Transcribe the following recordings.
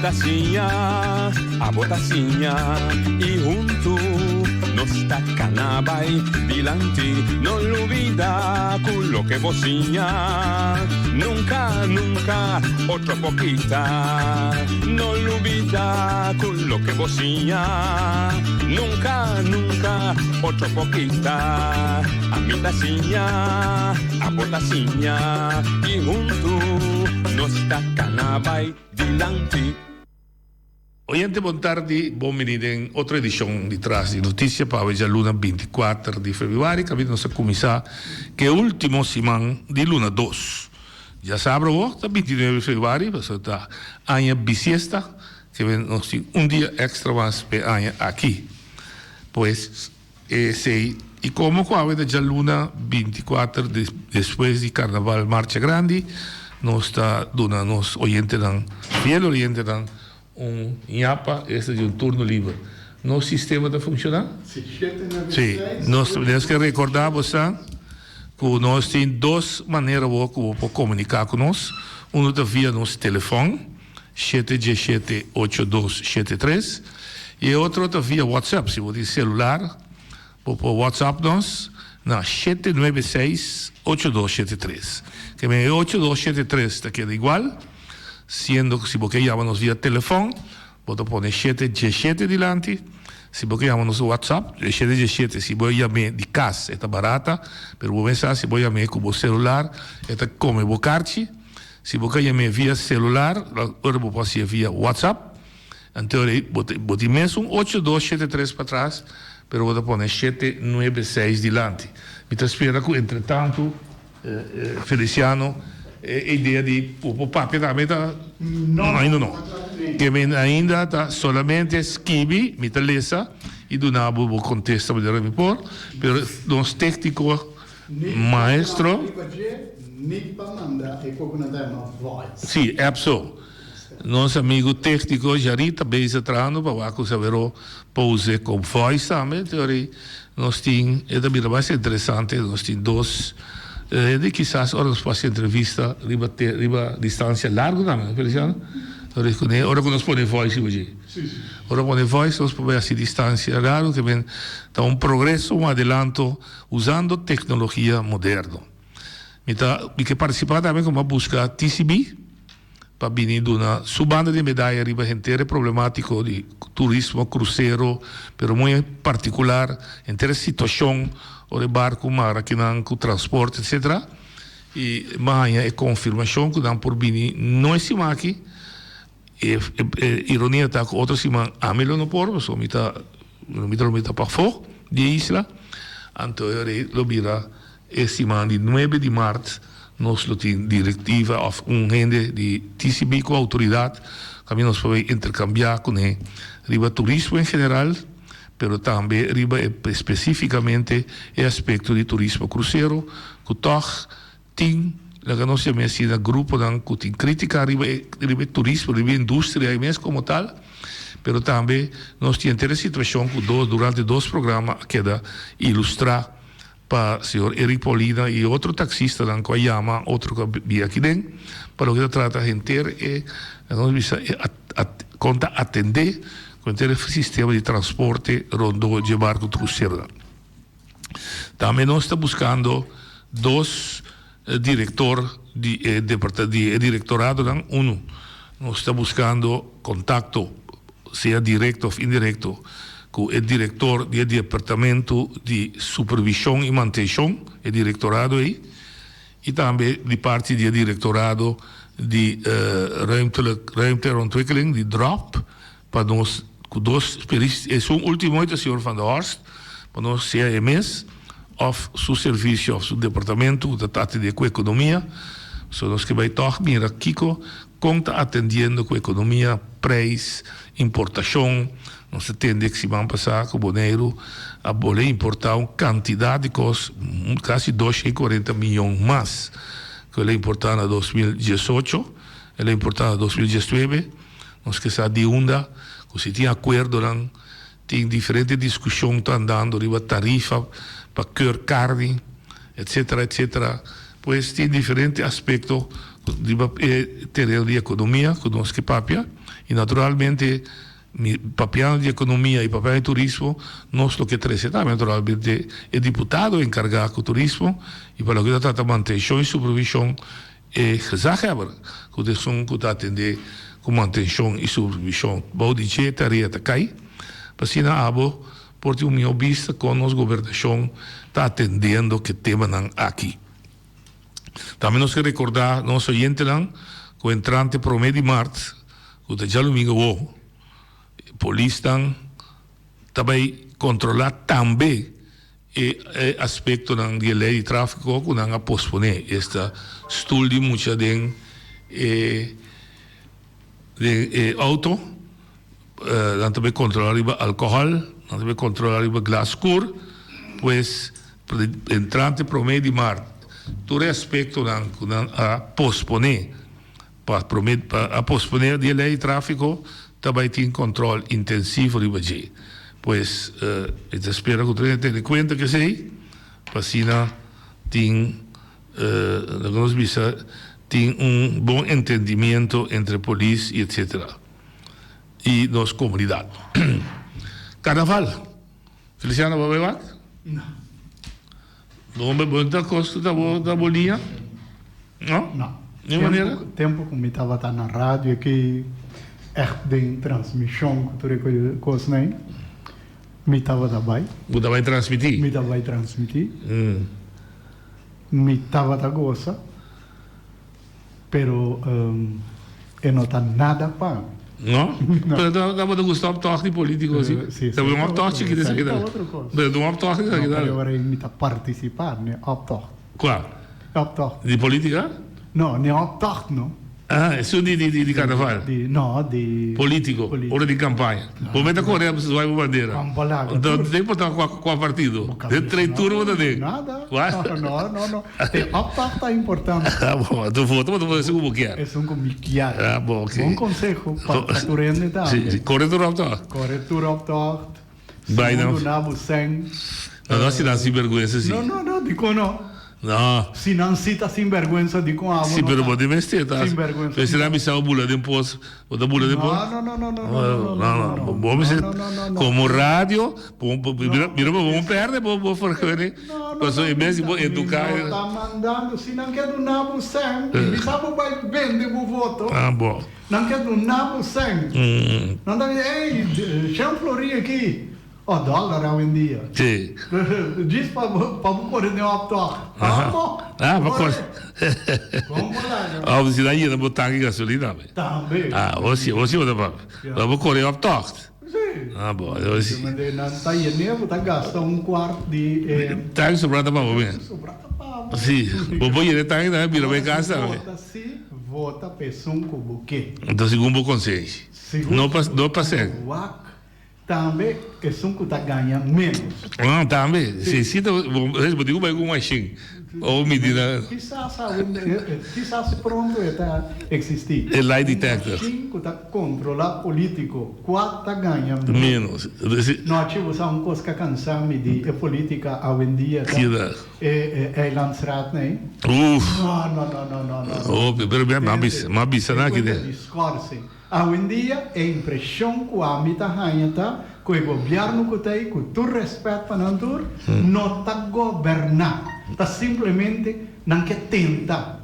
ta siña, abo ta siña i huntu nos ta kana bai dilanti. No lubida ku loke bo siña nunka, nunka otro por kita. No lubida ku loke bo siña nunka, nunka otro por kita. Ami ta siña, abo ta siña i huntu nos ta kana bai dilanti. Oyente bon tardi, bon bini den otro edishon di Tras di Notisia pa awe djaluna 24 di febrüari kaminda nos a kuminsá ku e último siman di luna dos. Djasabra awor ta 29 di febrüari pasobra ta aña bisiesta ke nos tin un dia èkstra mas p'e aña aki. Pues. Esey y como cu awe ta djaluna 24 despues di Carnaval Marcha Grandi, nos ta duna nos oyentenan, fiel oyentenan, un ñapa, esta di un turno liber. Nos sistema ta funciona? Sí, nos tenemos que recorda bosan cu nos tin dos manera awor cu bo por comunica cu nos. Uno ta via nos telefon. Shete diesshete ocho dos shete tres y e otro ta via WhatsApp si bo tin celular bo por WhatsApp nos na shete nuebe seis ocho dos shete tres ke men e ocho dos shete tres ta keda igual siendo ku si bo ke yama nos via telefon bo ta pone shete diesshete dilanti si bo ke yama nos WhatsApp e shete diesshete si bo yam'é di kas e ta barata pero bo mester sa si bo yam'é ku bo celular e ta kome bo karchi. Si bo ka yam'é via celular, ora bo por hacié via WhatsApp. Anto ora bo ta bo tin mesun ocho dos shete tres patras, pero bo ta pone shete nuebe seis dilanti. Mi ta spera cu entretanto Feliciano e idea di bo por papia tambe ta ainda no. Ke men ainda ta solamente skibi, mi ta lesa y duna bo bo contesta manera mi por, pero nos tecnico Maestro. Sí, app so. Nos amigo técnico Jarit ta bezig trahando pa wak ku Sabero por us'é com voice tambe. Teori nos tin, e ta bira mas interesante, nos tin dos hende kisas ora nos por hasi entrevista riba te riba distancia largo tambe, no Feliciano? Ora ku ora ku nos pone voice riba dje. Ora pone voice nos por bai hasi distancia largo ke men ta un progreso, un adelanto. Usando teknologia moderno. Mi ta mi ke partisipá tambe komo a buska TCB pa bini duna su banda di medaya riba henter e problemátiko di turismo krusero, pero muy en partikular henter e situashon ora e barku mara kinan ku transporte etsetera i mi a haña e konfirmashon ku nan por bini no e siman aki. E ironia ta ku otro siman ami lo no por pasobra mi ta mi ta lo mi ta pafó di e isla anto e ora ei lo bira e siman di nuebe di mart nos lo tin direktiva òf un hende di TCB ku outoridat kaminda nos por interkambiá kuné riba turismo en general pero tambe riba e spesífikamente e aspekto di turismo krusero ku tòg Tin, laga nos yam'é asina, gruponan ku tin krítika riba e riba e turismo, riba e industria ei mes komo tal, pero tambe nos tin henter e situashon ku dos durante dos programa a keda ilustrá pa señor Eric Paulina i otro taksistanan ku a yama, otro ku a bia aki den, pa loke ta trata henter e, laga nos bisa, e kon ta atendé ku henter e sistema di transporte rondó dje barku kruseronan. Tambe nos ta buskando dos direktor di e di e direktoradonan. Unu, nos ta buskando kontakto, sea direkto òf indirekto, ku e direktor di e departamento di supervishon i mantenshon, e direktorado ei, i tambe di parti di e direktorado di ruimtelijk ruimte en ontwikkeling, di DROP. Pa nos ku dos speris, esun ultimo ei ta señor Van der Horst, pa nos sea e mes òf su servisio òf su departamento ku ta atendé ku ekonomia. So nos ke bai tòg mira kiko kon ta atendiendo ku ekonomia, preis, importashon. Nos ta tende ku siman pasá ku Boneiru a bolbe importá un kantidat di kos, kasi 240 miyon mas ku el a importá na 2018, el a importá na 2019. Nos ke sa di unda ku si tin akuerdonan, tin diferente diskushon ta andando riba tarifa pa keur karni, etsetera, etsetera. Pues tin diferente aspekto riba e tereno di ekonomia ku nos ke papia. I naturalmente mi papiando di ekonomia i papiando di turismo nos lo ke trese tambe naturalmente e diputado enkargá ku turismo i pa loke ta trata mantenshon i supervishon e gezaghebber ku ta esun ku ta atendé ku mantenshon i supervishon bou di dje tarea ta kai pa asina abo por tin un mihó bista kon nos gobernashon ta atendiendo ku e temanan aki. Tambe nos ke rekordá nos oyentenan ku entrante promé di mart, ku ta djalumingu awo, polisnan ta bai kontrolá tambe e aspektonan di e lei di tráfiko ku nan a posponé, esta stul di mucha den e den e outo, nan ta bai kontrolá riba alkohòl, nan ta bai kontrolá riba glas skur, pues entrante promé di mart tur e aspektonan ku nan a posponé pa promé pa a posponé di e lei di tráfiko ta bai tin kòntròl intensivo riba dje. Pues mi ta spera ku tur hende tene kuenta ku esei pa asina tin Loke nos bisa tin un bon entendimiento entre polis y etcetera y nos comunidad. Carnaval. Feliciano bo a bay wak? No. Bo bo ta cos cu ta bo ta bo liña? No? No. Ni manera? Tempo cu mi tabata na radio aki echt den transmision cu tur e cosnan ey mi tabata bay. Bo ta bay transmiti? Mi ta bay transmiti. Mi tabata gosa, pero e no ta nada pa mi. No? Pero ta tabata gusta optocht di politico si? Si, Ta un optocht chikito esaki ta otro cos. Pero ta un optocht esaki ta. No, pero ora mi ta participa n'e optocht. Cua? Optocht. Di politica? No, n'e optocht no. Ah, esun di di di carnaval? Di, no, di. Politico, ora di campaña. Bo mester core a zwaai bo bandera. Anto no ta importa cua cua partido. Den trei tur bo ta den. Nada. No, no, no. E optocht ta importante. Ah, bo, anto vota bo ta pone esun cu bo kier. Esun cu mi kier. Ah, bo, ok. Bon conseho pa pa tur hende tambe. Si, si. Core tur optocht. Core tur optocht. Bai nan. Duna bo sèn. No, no si nan sinberguensa si. No, no, no, dikon no? No. Si nan si ta sinberguensa dikon abo no ta. Si, pero bo di mester ta. Sinberguensa. Pero si nan bisa bo bula den pos, bo ta bula den pos? No, no, no, no, no, no, no, no. Bo mester, komo radio, mira mira bo bo perde bo bo vergunning. No, no, no. Pasobra en bes di bo eduka. Mi no ta mandando. Si nan ke duna bo sèn, mi bisa bo bai bende bo voto. Ah, bo. Nan ke duna bo sèn. Nan ta bisa, ey, shen florin aki. Oh, dòler awendia. Sí. Djis pa bo, pa bo kore den optocht. Aha. Amo! Ah, pa kore. Kon bo laga? Oh, si nan yena bo tanki gasolina be. Tambe. Ah, bo si, bo si bo ta papia. Ja. Pa bo kore optocht. Sí. Ah, bo, bo si. Mende nan ta yen'é, bo ta gasta un kwart di e. Tanki sobra ta pa bo mes. Sobra ta pa bo. Sí. Bo por yena e tanki tambe bira bo e kas tambe. Vota si, vota pa esun ku bo ke. Enton segun bo konsenshi. Segun No pa, no pa sèn. Wak Tambe esun ku ta gaña ménos. Ah, tambe. Si, si ta, bo tin ku bai ku un mashin o midi nan. Kisas awe, kisas pronto e ta eksistí. E lie detector. Un mashin ku ta kontrolá polítiko kua ta gaña ménos. Ménos. No, achi bo sa un kos ka kansa mi di e polítika awendia ta. Kida? E eilandsraad nei. Uf. No, no, no, no, no, no. Hopi, pero mi a bisa nan aki den. E kuenta di schorsing. Awendia e impreshon ku ami ta haña ta ku e gobièrnu ku ta ei, ku tur rèspèt pa nan tur, no ta goberná. Ta simplemente nan ke tenta.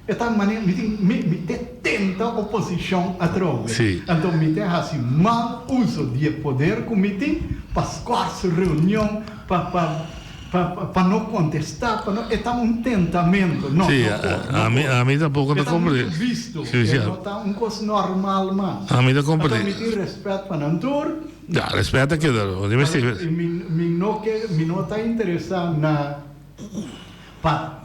E ta manera mi tin mi mi te tenta oposishon atrobe. Anto mi te hasi mal uso di e poder ku mi tin pa skòrs reunion, pa pa Pa pa no contesta, pa no, e ta un tentamento, no, Sí, no por, no ami, por. ami tampoco E ta ta comprende. mucho bisto, Sí, sí. e no ta un cos normal mas. Ami ta Anto comprende. mi tin respet pa nan tur. Ya, respet a keda, no tin mester. Pero mi, mi no ke, mi no ta interesa na pa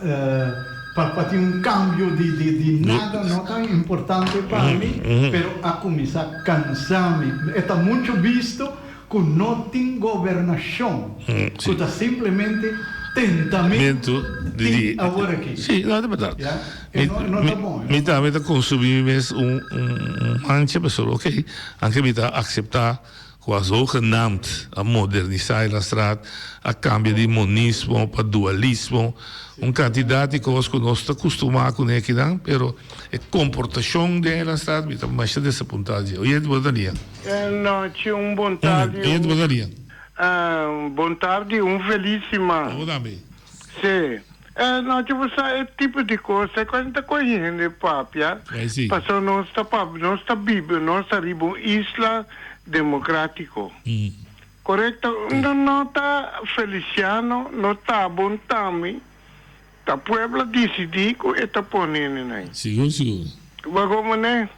pa pa tin un cambio di di di nada, no ta importante pa mi, pero a cuminsa cansa mi. E ta mucho bisto Ku no tin gobernashon, ku ta simplemente tentamentu tin awor aki. Sí, no, ta berdad. Ya, e no, no ta bon. Mi tambe ta konsumí mi mes un un mancha, pasobra ok, anke mi ta akseptá. ku a zogenaamd a modernisá Eilandstraat, a kambia di monismo pa dualismo, un kantidat di kos ku nos ta kustumá kuné akinan, pero e komportashon den Eilandstraat mi ta masha desapuntá dje. Oyente bo ta nia? Nochi, un bon tardi. Oyente bo ta nia? Bon tardi, un felis siman. Abo tambe. Sí. Nochi bo sa e tipo di kos e kos ta kohe hende papia pasobra nos ta papia nos ta biba nos ta riba un isla demokratiko korekto no no ta Feliciano no ta bo tambe ta pueblo a disidi ku e ta pone hende nan. Sigur sigur. Bo mane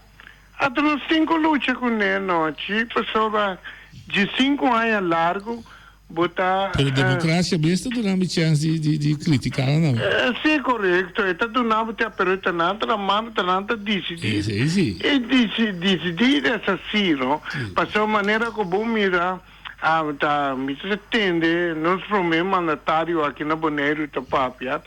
Ata nos tin ku lucha kuné nochi pasobra diesinku aña largu bo ta. Pero demokrasia mes ta duna mi chèns di di di kritiká nan tambe. Sí korekto e ta duna bo te pero e ta nan ta na manda ta nan ta disidí. Esei sí. E disi disidí es así no pasobra manera ku bo mira a ta mi ta tende nos prome mandatario aki na Boneiru ta papia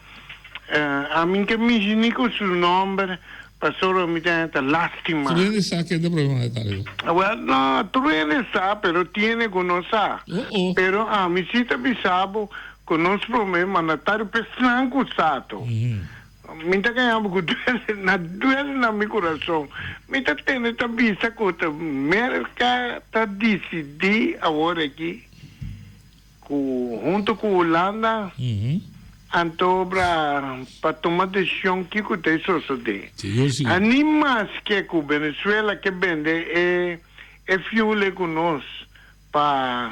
ami ke mishi ni ku su nòmber Pasobra mi ta ta lastima. Tur hende sa ken ta problema monetario. Well, no, tur hende sa, pero tin hende ku no sa. Oh, oh. Pero ami si ta bisa bo ku nos prome mandatario pa esnan ku sa to. Mi ta gaña bo ku duele, na duele na mi kurason. Mi ta tende ta bisa ku ta Merka ta disidí awor aki. Ku huntu ku Hulanda anto obra pa tuma desishon kiko ta e sosodé. A ni maske ku Venezuela ke bende e e fuel e ku nos pa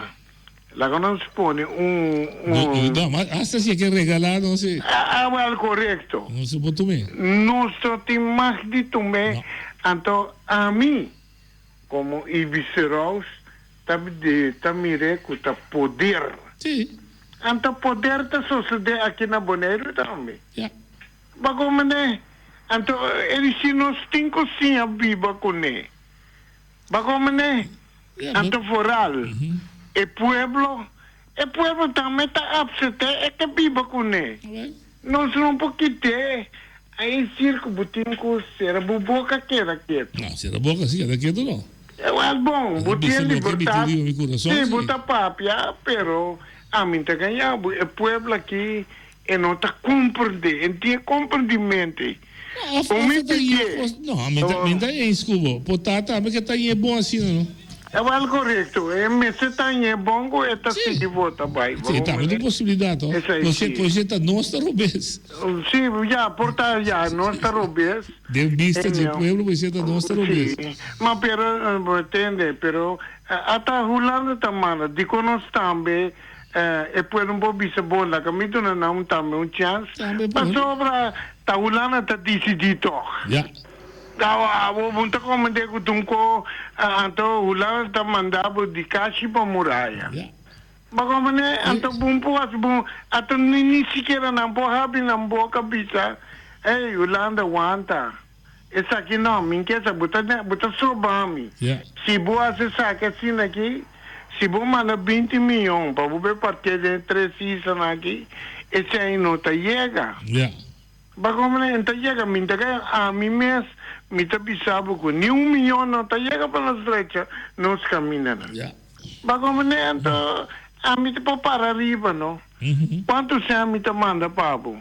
laga nos pone un un. No, ma hasta si e ke regalá nos e. A wèl korekto. Nos no por tum'é. Nos no tin mag di tum'é. Anto ami komo Ibis Roos Ta ta mir'é ku ta poder. Sí. Anto poder ta sosodé aki na Boneiru tambe. Ja. Bako manera? Anto e di si nos tin ku siña biba kuné. Bako manera? Ja, Anto foral e pueblo, e pueblo tambe ta apsept'é e ke biba kuné. Nos no por kit'é. Ai sir ku bo tin ku sera bo boka keda ketu. No, sera boka si keda ketu no. Ewel bon, bo tin libertad, si bo ta papia, pero ami ta gaña bo, e pueblo aki e no ta comprende, e no tin e comprendimento ei. Of mi pidié. No, mi ta mi ta eens ku bo, por ta tambe ke ta ñe bon asina no. Ewel korekto, e mester ta ñe bon ku e ta sigui vota bai. Si, tambe ta un posibilidat ho. Esei si. Por si ta nos ta robes. Si, ya, por ta ya, nos ta robes. Den bista dje pueblo por si ta nos ta robes. Si, ma pero, bo tende, pero ata Hulanda ta manda, dikon nos tambe e pueblo no por bisa bo laga mi duna nan tambe un chans, pasobra ta Hulanda ta disidí tòg. Ya. Abo bo no ta komprendé ku ta un ko, anto Hulanda ta manda bo di kashi pa muraya. Ya. Bo mane anto bon por haci bon ata ni ni sikiera nan por habri nan boca bisa ey Hulanda wanta esaki no mi ke sa bo ta bo ta stroba mi si bo haci esaki asina aki si bo manda binti miyon pa bo bay partia den e tres islanan aki esey no ta yega Bo mane no ta yega mi ta kaya ami mes mi ta bisa bo cu ni un miyon no ta yega pa nos drecha nos camindanan. Bako mane anto ami ta por para riba no. Cuanto sea mi ta manda pa bo.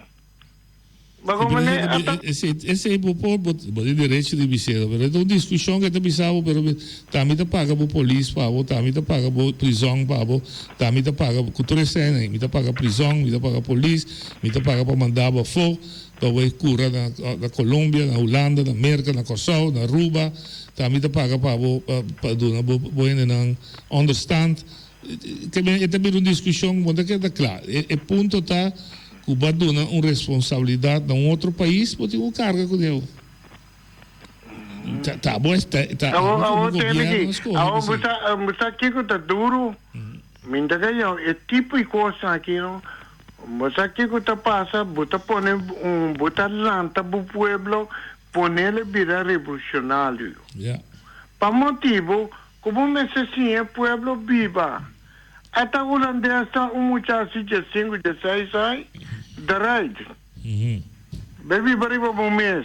Bako mane ata. Esey bo por, bo tin derecho di bisero, pero e ta un discusion ke ta bisa bo, pero ta mi ta paga bo polis pa bo, ta mi ta paga bo prison pa bo, ta mi ta paga cu tur esey, mi ta paga prison, mi ta paga polis, mi ta paga pa manda bo afo, pa bo e cura na Colombia, na Hulanda, na Merca, na Corsou, na Aruba, ta mi ta paga pa bo pa duna bo bo hendenan onderstand. Te men e ta bira un discusion bo ta keda cla. E e punto ta cu bo a duna un responsabilidad na un otro pais bo tin cu carga cu deo. Ta ta bo ta ta Awor abo como awor tende gobierno ki a scoge awor bo p'esey. sa bo sa kico ta duro mi ta gaña e tipo di cosnan aki no bo sa kico ta pasa bo ta pone un bo ta lanta bo pueblo Ponele bira revolucionario. Pa motibo cu bo mester siña e pueblo biba. Ata Hulandes ta un mucha asi diesinku, dieseis ai, deruit. Bay biba riba bo mes.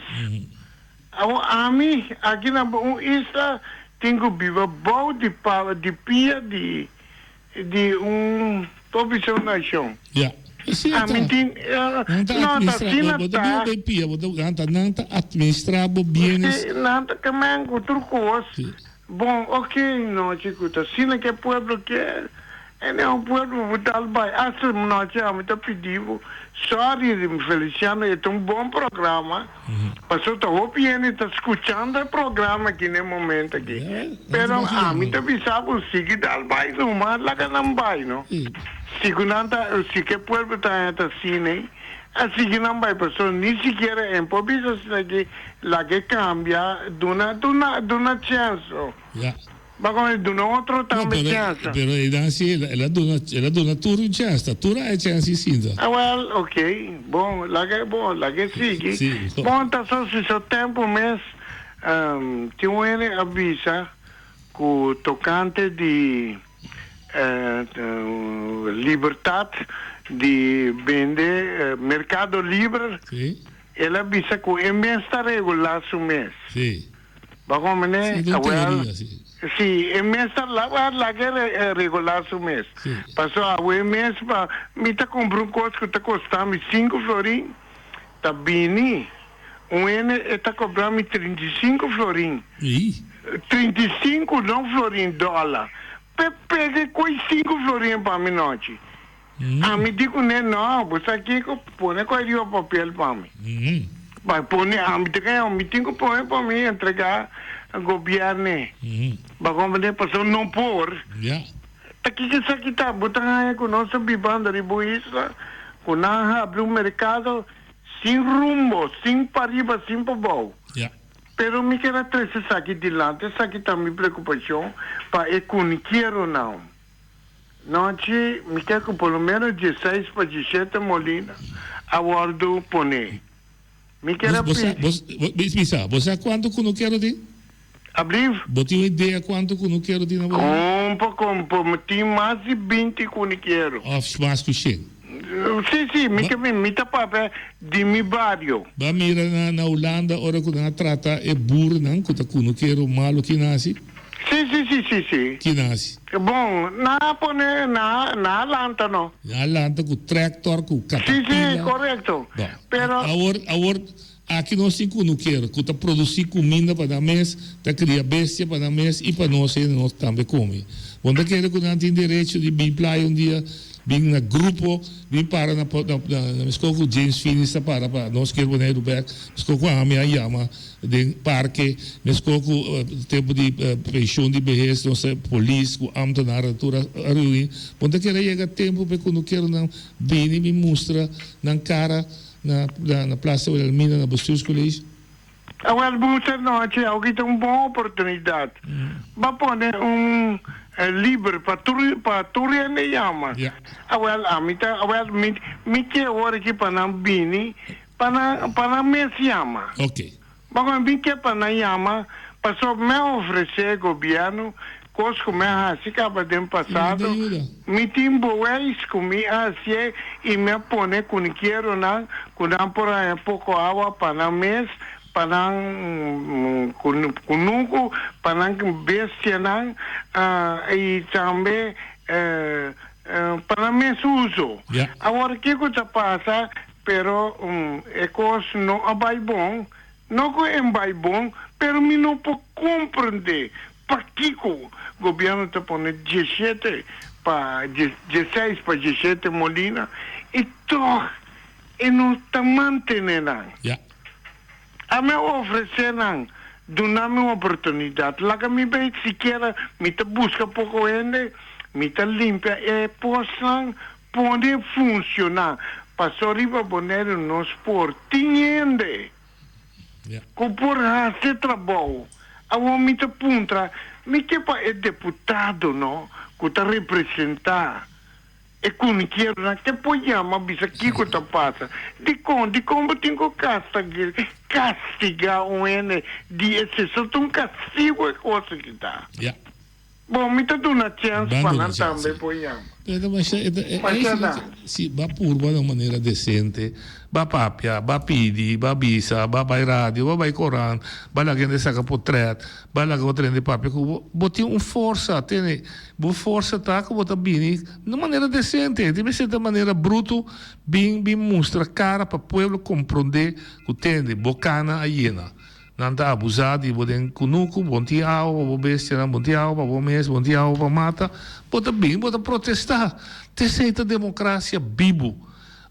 Awor ami, aki na un isla. tin ku biba bou di pa di pia di di un por bisa un nashon. Ya. Esei A ta. mi tin Nan ta no ta administra asina bo, bo ta biba ta. bay pia, bo ta nan ta nan ta administra bo bienes. Si, nan ta kemen ku tur kos. Si. Bon, ok, nochi ku ta asina ke pueblo kier. E ne un pueblo bo tal bai hasta nochi ami ta pidi bo sorry Feliciano e ta un bon programa pasobra ta hopi hende ta scuchando e programa aki na e momento aki pero ami ta bisa bo sigui dal bai numa laga nan bai no si cu nan ta si cu e pueblo ta haña ta asina ei a sigui nan bai pasobra ni sikiera e por bisa asina aki laga e cambia duna duna duna chance no. Ba con e duna otro No, tambe pero, chansa. pero einan si el, el a duna, el a duna tur un chance, ta tur a e chance y sinta. Ah wel, ok, bon, laga e bon, laga e sigui. Sí, so. Bon, ta so si so tempo mes, tin un hende a bisa cu tocante di libertad di bende, mercado libre, Sí. el a bisa cu e mes ta regula su mes. Sí. Ba komene? Sí, ta un Awel, teoria, sí. sí, e mes ta la, a laga e regulá su mes. Sí. Paso awe mes pa mi ta kumpra un kos ku ta kosta mi sinku florin, ta bini un hende e ta kobra mi 35 florin. Ey. 35 no florin, dòler. P'e pega e koi sinku florin pa mi nochi. Ami di kuné, No, bo sa kiko? Pone koi riba papel pa mi. Bai pone, ami ta kaya, mi tin ku pone pa mi entregá gobièrnu. Bo a komprendé? Pasobra no por. Ta kiko esaki ta? Bo ta haña ku nos ta bibando riba un isla ku nan a habri un merkado sin rumbo, sin pariba, sin pabou. Pero mi kier a trese esaki dilanti, esaki ta mi preokupashon pa e kunikieronan. Nochi mi ke ku por lo menos dieseis pa diesshete molina a wòrdu poné. Mi kier a Bo sa, pidi. bo, bo, bisa, bo sa kuantu kunukero tin? Ablief? Bo tin un idea kuantu kunukero tin na Bonaire? Kompa, kompa, mi tin mas di 20 kunikero. Òf mas ku shen? Si, si, mi ke mi ta papia di mi bario. Bo a mira na, na Hulanda ora ku nan a trata e boernan ku ta kunukero malu ki nan hasi? Si, si, si, si, si. Ki nan hasi? Bon, nan a pone, nan, nan a lanta no. Nan a lanta ku tractor, ku Si, si, katapila. korekto. Bon, Pero. awor, awor, aki nos tin kunukero ku ta produsí kuminda pa nan mes, ta kria bestia pa nan mes i pa nos hende nos tambe kome. Bo no ta kere ku nan tin derecho di bin playa un dia, bin na grupo, bin para na, na, na, meskos ku James Finis ta para pa nos kier Boneiru bèk, meskos ku ami a yama. Den parke, meskos ku tempu di penshon di behes nos polis ku amtenaran tur a reuni. Bo ta kere yega tempu p'e kunukeronan bini bin mustra nan kara na na Plaza Wilhelmina na Bestuurscollege? Awel busa nochi awo ki ta un bon oportunidat. Ba pone un liber pa tur pa tur hende yama. Awel ami ta awel mi mi ke ora ki pa nan bini Pa nan, pa nan mes yama. Ok. Bo mi ke pa nan yama, pasobra mi a ofresé gobièrnu kos ku mi a hasi kaba den pasado. Mi tin bewijs ku mi a hasié i mi a pone kunikieronan ku nan por haña poko awa pa nan mes, pa nan kunuku, pa nan bestianan i tambe pa nan mes uso. Awor kiko ta pasa? Pero e kos no a bai bon, no ku en bai bon, pero mi no por komprendé pakiko gobièrnu ta pone diesshete pa diesseis pa diesshete molina i tòg e no ta mantené nan. Ami a ofresé nan, duna mi un oportunidat, laga mi bai sikiera mi ta buska poko hende, mi ta limpia e posnan Pone funciona paso riba Boneiru nos por tin hende cu por haci e trabou. Awor mi ta puntra, mi ke pa e deputado no cu ta representa e cunukeronan ke por yama bisa kico ta pasa? Dicon? Dicon bo tin cu castiga un hende di ese? So ta un castigo e cosa aki ta. Bon, mi ta duna chens pa nan tambe por yama. E ta masha, e ta, e, si, ba purba na un manera decente, ba papia, ba pidi, ba bisa, ba bai radio, ba bai corant, ba laga hende saca potret, ba laga otro hende papia cu bo, bo tin un forsa, tene, bo forsa ta cu bo ta bini na un manera decente, tin mester ta manera bruto, bin, bin mustra cara pa pueblo compronde cu tende, bo cana a yena. Nan ta abusá di bo den kunuku, bo no tin awa pa bo bestianan, bo no tin awa pa bo mes, bo no tin awa pa mata. Bo ta bin, bo ta protestá. T'esei ta demokrasia bibu.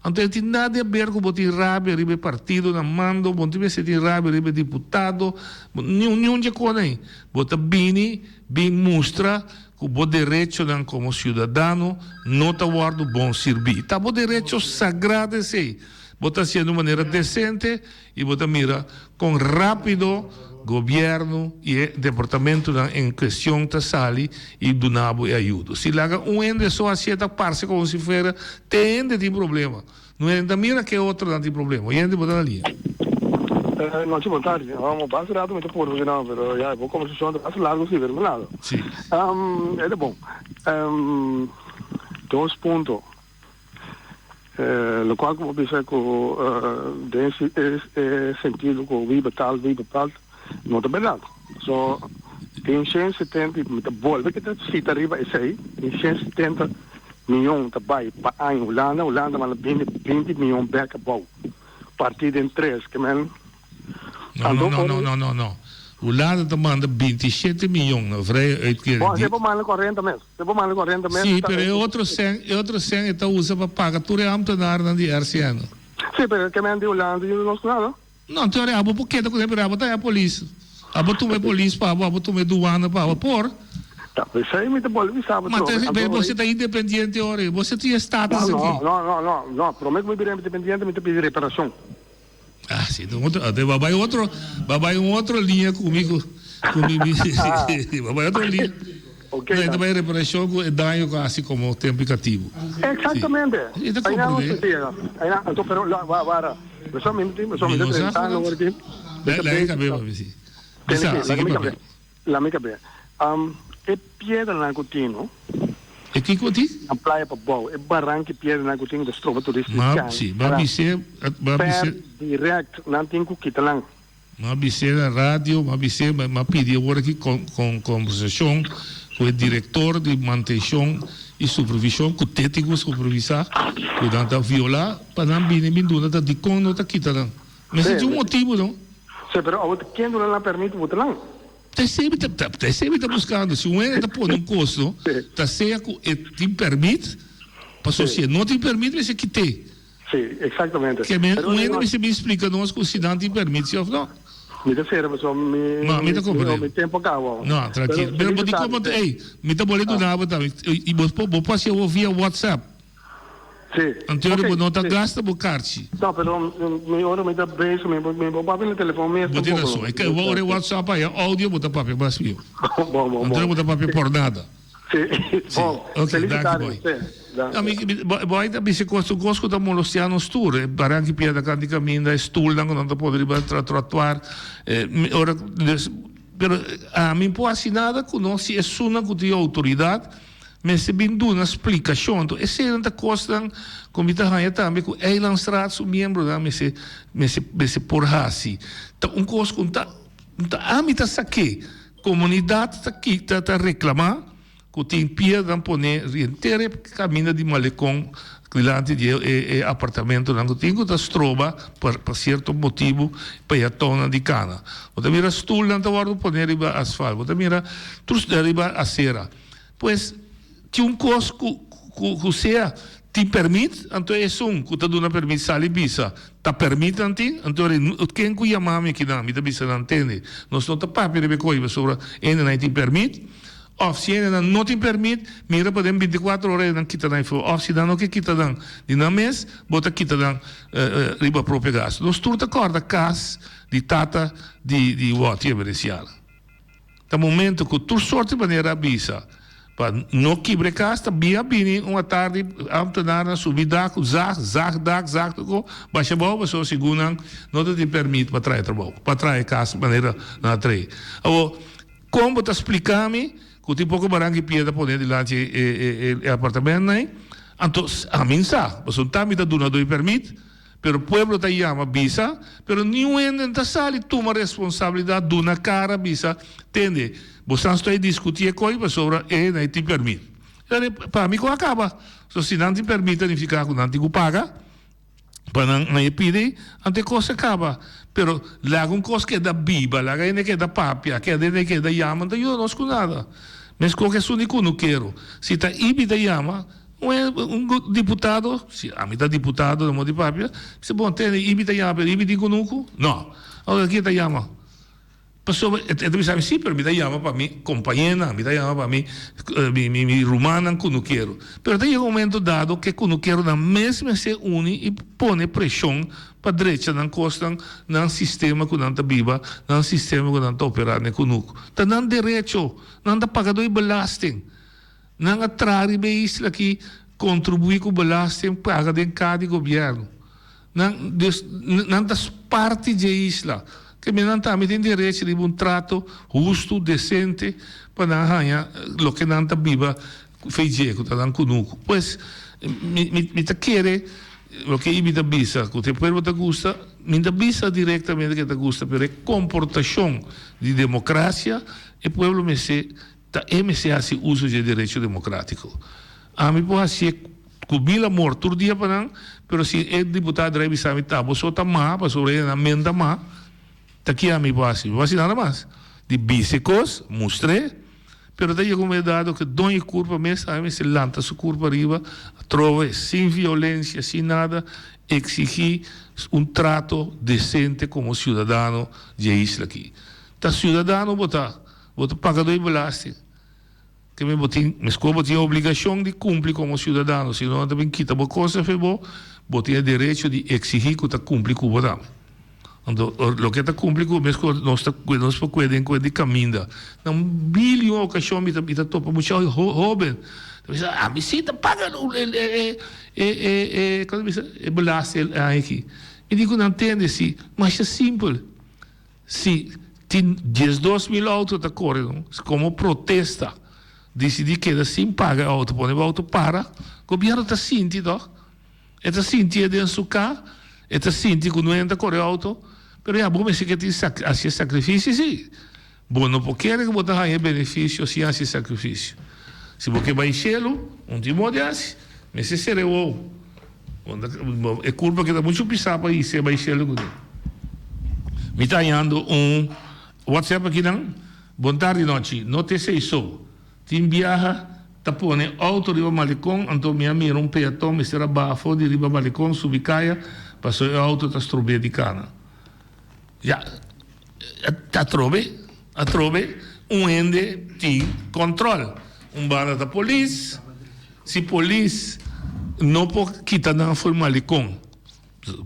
Anto e tin nada di aber ku bo tin rabia riba e partido na mando, bo no tin mester tin rabia riba e diputado, niun niun dje kos ei. Bo ta bini bin mustra ku bo derechonan komo siudadano no ta wòrdu bon sirbí. Ta bo derecho sagrado esei. Bo ta hasié di un manera desente. I bo ta mira kon rápido gobièrnu i e departamentunan en kuestion ta sali i duna bo e ayudo. Si laga un hende so hasié ta parse komo si fuera te hende tin problema. No hende ta mira ke otronan tin problema. Oyente bo ta na liña. Nochi bon tardi. Bo basta rato mi ta purba si no, pero ya bo conversacion ta basta largo si, pero mi lado. Si. E ta bon. Dos punto. Locual cu bo bisa cu den e sentido cu wie betaalt wie bepaalt no ta berdad. So tin shen setenta y mi ta bolbe kita cita riba esey, tin shen setenta miyon ta bay pa aña Hulanda, Hulanda manda bini binti miyon bek abou parti den tres ke men. No, no, no, no, no, no, no. Hulanda ta manda 27 miyon na vrije uitkering. Bon, se por manda 40 mes. Se por manda 40 mes. Sí, pero e otro cen, e otro cen e ta usa pa paga tur e ambtenaarnan di RCN. Sí, pero ke men di Hulanda yuda nos ku nada. No, anto ora abo por keda ku nan, pero abo ta e polis. Abo tuma e polis pa abo, abo tuma e duana pa abo. Por? Ta pesey mi ta bolbe bisa bo Ma trobe. te, Anto bo ta independiente ora, bo tin e status No, aki. no, no, no, no, no. Prome ku mi bira independiente mi ta pidi reparacion. Ah, si, ta otro, te va bai otro, va bai un otro liña ku mi ku ku mi mi va bai otro liña. Ok, No, ta bai reparacion ku e daño ku a hasi komo tempo i katibu. Exactamente. Si, ta Aina no comprende. se llega. Aina, anto pero la va va. Beso mi beso Mi mi no sa 30 años Frans. aquí. La la kabé papi si. Tene Bisa, ki, sigui laga mi papia. kabé. La mi kabé. Um, e piedranan ku tin no. E kiko tin? Na playa pa bou. E baranki piedranan ku tin ku ta stroba turista di Ma kai. si, ma bis'é, ma Per bis'é. direct nan tin ku kita nan. Ma bis'é na radio, ma bis'é, ma pidi awor aki con con conversacion cu e director di mantencion y supervision cu te tin cu supervisa cu nan ta viola pa nan bini bin duna ta dicon no ta kita nan. Mester tin un motibo no. Si, pero awor ta ken duna nan permit pa buta nan? Ta esei mi ta, ta esei mi ta buskando. Si un hende ta pone un kos, no, ta sea ku e tin pèrmit, pasobra si e no tin pèrmit mester kit'é. Sí, eksaktamente. Ke men un hende mester bin splika nos ku si nan tin pèrmit si òf no. Mi ta sera pasobra mi, No, mi ta komprendé. mi tempu a kaba. No, trankil. Pero bo di komo ta, ey, mi ta bole duna bo tambe. I bo por, bo por hasi awor via WhatsApp. Sí. Anto Ok, bo no ta sí. gasta bo karchi. No, pero mi ora mi ta bezig mi mi bo papia na telefon mes Bo tin tampoco. rason. E ke bo ora e WhatsApp aya audio bo ta papia mas mihó. Bon, bon, bon. Anto bo ta papia por nada. Sí. Sí. Bon. Ok, Feliz danki tarde, boy. sí. Danki. No, mi, mi, bo, boy ta bisa kos, un kos ku ta molestia nos tur. E baranki piedra kanti kaminda, e stulnan ku nan ta pone riba tra trottoir. E, mi ora, dus, pero ami por hasi nada ku no si esunnan ku tin outoridat Mester bin duna splikashon. Anto eseinan ta kosnan ku mi ta haña tambe ku Eilandsraad su miembronan mester mester mester por hasi. Ta un kos ku ta ta ami ta sak'é. Komunidat ta ki ta ta reklamá ku tin piedranan pone henter e kaminda di Malekon dilanti di e e apartamentonan ku tin ku ta stroba pa pa sierto motibu pa e atonnan di kana. Bo ta mira stulnan ta wòrdu pone riba asfalt, bo ta mira tur riba asera. Pues, tin un kos ku ku sea tin pèrmit, anto esun ku ta duna pèrmit sali bisa ta pèrmit nan tin, anto ken ku yama mi akinan mi ta bisa nan tende nos no ta papia riba e ko'i pasobra hendenan ei tin pèrmit, òf si hendenan no tin pèrmit mira pa den bintikuater ora nan kita nan afó, òf si nan no ke kita nan di nan mes bo ta kita nan riba propio gastu. Nos tur ta kòrda kas di tata di di Wòti Emerenciana. Ta momento cu tur soort di manera a bisa pa no kibra e cas ta bia bini un atardi ambtenarnan subi dak cu zag, zag dak, zag toko, basha abao pasobra segun nan no ta tin permit pa traha e trabao, pa traha e cas manera nan a traha. Awor, con bo ta splica mi? ku tin poko baranka i piedra pone dilanti e e apartamentnan ei. Anto ami sa, pasobra ta mi ta duna doi pèrmit, pero pueblo ta yama bisa, pero niun hende no ta sali tuma responsabilidat, duna kara bisa, tende, bosan sta diskuti e koi pasobra e hende ei tin pèrmit. Pa mi ku a kaba. So si nan tin pèrmit ta nifiká ku nan tin ku paga. Pa nan nan e pidi, anto e kos a kaba. Pero laga un kos keda biba, laga hende keda papia, keda hende keda yama, no ta yuda nos ku nada. Meskos ku esun di kunukero. Si ta Ibi ta yama, un diputado, si ami ta diputado na modo di papia, bisa bon tende Ibi ta yama, pero Ibi tin kunuku? No. Awor ken ta yama? Pasobra e ta bisa mi, sí, pero mi ta yama pa mi kompañenan, mi ta yama pa mi mi rumannan kunukero. Pero ta yega un momento dado ku e kunukeronan mes mester uni i pone preshon pa drecha nan kosnan, nan sistema ku nan ta biba, nan sistema ku nan ta operá den kunuku. Ta nan derecho, nan ta paga dor e belasting. Nan a traha riba e isla aki, kontribuí ku belasting, paga den ka di gobièrnu. Nan, dus, nan ta parti dje isla. Ke men nan tambe tin derecho riba un trato hustu, desente, pa nan haña loke nan ta biba fei dje, ku ta nan kunuku. Pues, mi, mi, mi ta kere loke i mi ta bisa, ku te pueblo ta gusta, mi no ta bisa direktamente ke ta gusta, pero e komportashon di demokrasia, e pueblo mester Ta e mester hasi uso dje derecho democratico. Ami por hacié cu mil amor tur dia pa nan, pero si e diputado drai bisa mi ta bo so ta ma, pasobra e nan men ta ma, ta ki ami por haci? Mi por haci nada mas. Di bisa e cos, mustr'é, pero ta yega un momento dado cu doño e curpa mes tambe mester lanta su curpa ariba, atrobe, sin violencia, sin nada, exigi un trato decente como ciudadano dje isla aki. Ta ciudadano bo ta. Bo ta paga dor belasting. Ke men bo tin, meskos bo tin e obligashon di kumpli komo siudadano, si no nan ta bin kita bo kos afe bo, bo tin e derecho di eksigí ku ta kumpli ku bo tambe. Anto loke ta kumpli ku meskos nos ta nos por kue den kue di kaminda. Na un mil i un okashon mi ta mi ta topa mucha hoben ta bisa ami si ta paga e e e e bisa e belasting e aña aki. Mi di ku nan tende si masha simpel. Si tin 12.000 auto ta kore no, komo protesta disidí keda sin paga e auto, pone bo auto para, gobierno ta sinti tòg. E ta sinti e den su ka, e ta sinti ku no hende ta kore auto, pero ya bo mester ke tin hasi e sakrifisio si. Bo no por kere ku bo ta haña e benefisio sin hasi e sakrifisio. Si bo ke bai shelu, un tin modo di hasi, mester sera e wowo. E kurpa keda muchu pisá pa hise bai shelu kuné. Mi ta hañando un WhatsApp akinan, Bon tardi nochi, no ta esei so. Tin biaha ta pone outo riba malikon, anto mi a mira un peaton mester a baha for di riba malikon subi kaya paso e outo ta strob'é di kana. Ya, atrobe, atrobe un hende tin kòntròl. Un banda ta polis. Si polis no por kita nan for malikon,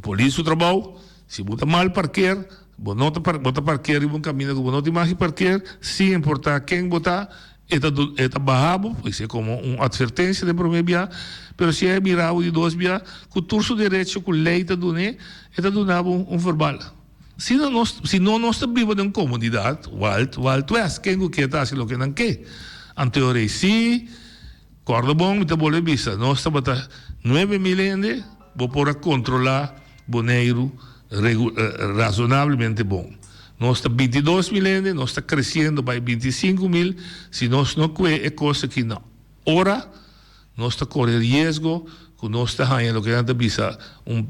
polis su trabou, si bo ta mal parkeer, bo no ta bo ta parkeer riba un kaminda ku bo no tin mag di parkeer, sin importa ken bo ta, e ta e ta baha bo, esei komo un atvertensia den prome bia, pero si e mira bo di dos bia, ku tur su derecho ku lei ta dun'é, e ta duna bo un verbal. Si no nos si no nos ta biba den un komunidat, wild wild west, ken ku ke ta hasi loke nan ke. Anto e ora ei si. Corda bon, mi ta bolbe bisa, nos tabata 9000 hende, bo por a controla Boneiru razonablemente bon. Nos ta 22.000 hende, nos ta creciendo bay 25.000, si nos no cue e cos aki na ora, nos ta core riesgo cu nos ta haña loke nan ta bisa un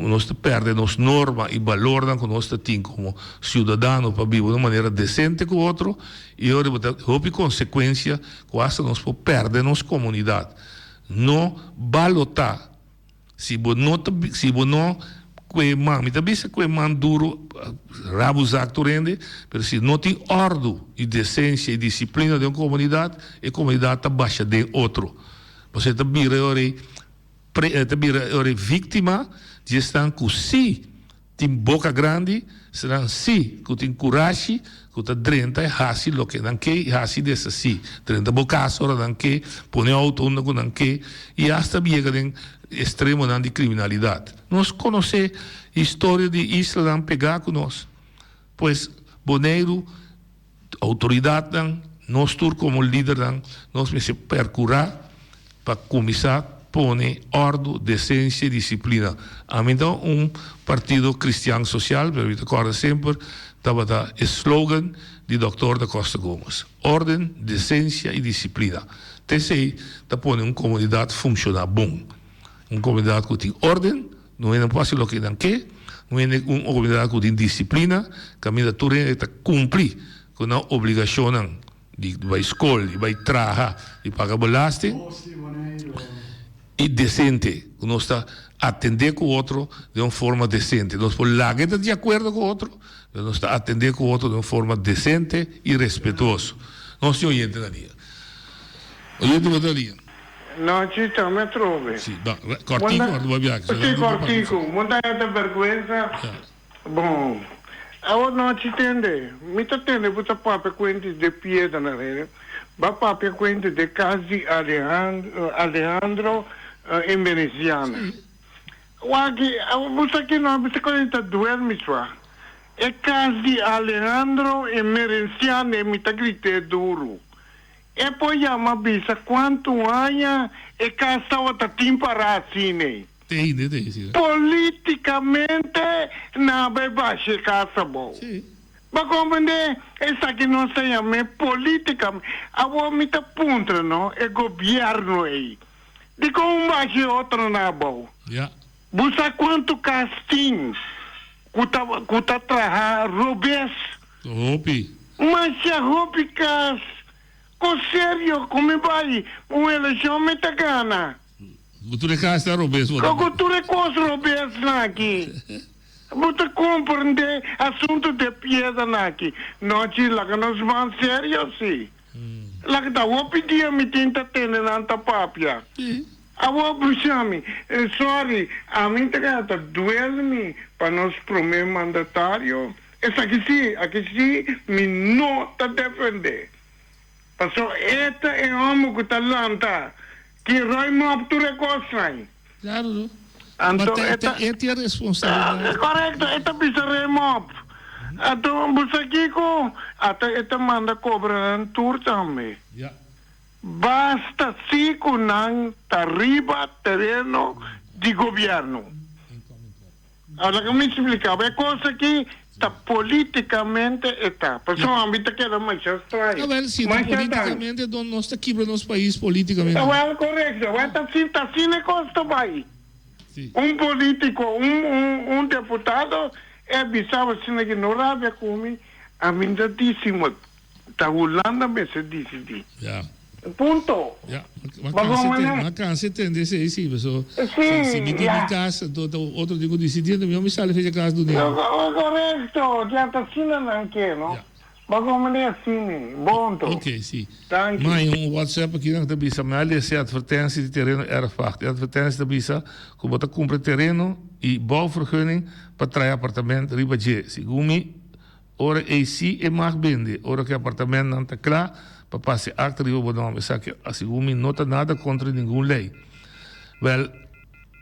nos ta perde nos norma y balornan cu nos ta tin como ciudadano pa biba un manera decente cu otro y ora bo ta hopi consecuencia cu hasta nos por perde nos comunidad. No balota si bo no ta si bo no cue man mi ta bisa cue man duro rabo zak tur hende pero si no tin ordo y decencia y disciplina den un comunidad e comunidad ta basha den otro. Pasobra e ta bira e ora ei pre e ta bira e ora ei víktima di esnan ku sí tin boka grandi, esnan sí ku tin kurashi ku ta drenta i hasi loke nan ke i hasi deshasí. Drenta bo kas ora nan ke, pone outo unda ku nan ke i asta yega den estremonan di kriminalidat. Nos konosé historia di islanan pegá ku nos. Pues Boneiru. Outoridatnan Nos tur komo lidernan nos mester perkurá pa kuminsá pone òrdu, desensia i disiplina. Ami ta un partido kristian sosial, pero mi ta kòrda semper tabata e slogan di Dòktor da Costa Gomez, Órden, desensia i disiplina. Ta esei ta pone un komunidat funshoná bon. Un komunidat ku tin órden, no hende por hasi loke nan ke, un hende un komunidat ku tin disiplina, kaminda tur hende ta kumpli ku nan obligashonnan di bai skol, di bai traha, di paga belasting i desente, ku nos ta atendé ku otro den un forma desente. Nos por laga e ta di akuerdo ku otro, pero nos ta atendé ku otro den un forma desente i respetuoso. Nos tin oyente na dia. Oyente bo ta dia? Nochi ta mi atrobe. Si, ba, kòrtiku ora bo a biaha. Si, kòrtiku. Montaña ta bèrgwensa. Bon, awor nochi tende, mi ta tende bo ta papia kuenti de piedra na rede, bo a papia kuenti de kas di Alejandro Emerenciana. Wak-ki, bo sa ki no, bo sa kon e ta duermi sua. E kas di Alejandro Emerenciana e mi ta grit'é duru. E por yama bisa kuantu aña e kas tabata tin pará asina. Te hende te hesi. Politicamente nan a bay basha e cas abou. Bo a comprende? Esaki nos ta yam'e politicamente. Awor mi ta puntra no, e gobierno ey, dicon un basha e otronan abou? Bo sa cuanto cas tin cu ta cu ta traha robes? Hopi. Masha hopi cas. Con serio cu mi bay un eleccion mi ta gana. Ku tur e kas ta robes bo ta. Ku tur e kos robes nan aki. Bo ta komprende asuntu de pieda nan aki. Nochi laga nos ban serio si. Laga ta hopi dia mi tin ta tende nan ta papia. Awor busha mi. Sorry, ami ta keda ta duel mi pa nos prome mandatario. Esaki si, aki si mi no ta defende. Paso e ta e homber ku ta lanta ki ruim op tur e kosnan. Claro no. Anto Ma e ta. E tin e responsabilidad. Correcto, e ta bisa ruim op. Anto bo sa kiko? Ata e ta manda cobra nan tur tambe. Ja. Basta si ku nan ta riba tereno di gobierno. Ahora ku mi splika bo e kos aki ta politikamente e ta. Pasobra ami ta keda masha straño. Awel si ta politikamente don nos ta kibra nos pais politikamente. Awel korekto. Awel ta asina ta asina e kos ta bai. Un politiko un un un deputado e a bisa bo asina ki no rabia ku mi ami ta disi mo Ta Hulanda mester disidí. Ya. Punto. Ya. Ma cansa tende, ma cansa tende esei si, paso si, si mi tin mi cas, anto ta otro tin cu disidí, anto mihor mi sali fecha cas dun'e. Correcto, ya ta asina nan ke, no? Ya. Ba como di asina, bonto. Ok, si. Danki. Ma hay un WhatsApp aki nan ta bisa, mi a lesa e advertentie di tereno erfpacht. E advertentie ta bisa cu bo ta cumpra tereno y bouwvergunning pa traha apartament riba dje. Segun mi, Ora ei sí e mag bende, ora ku e apartamentnan ta kla pa pasa e akta riba bo nòmber. Esaki segun mi no ta nada kontra ningun lei. Wèl,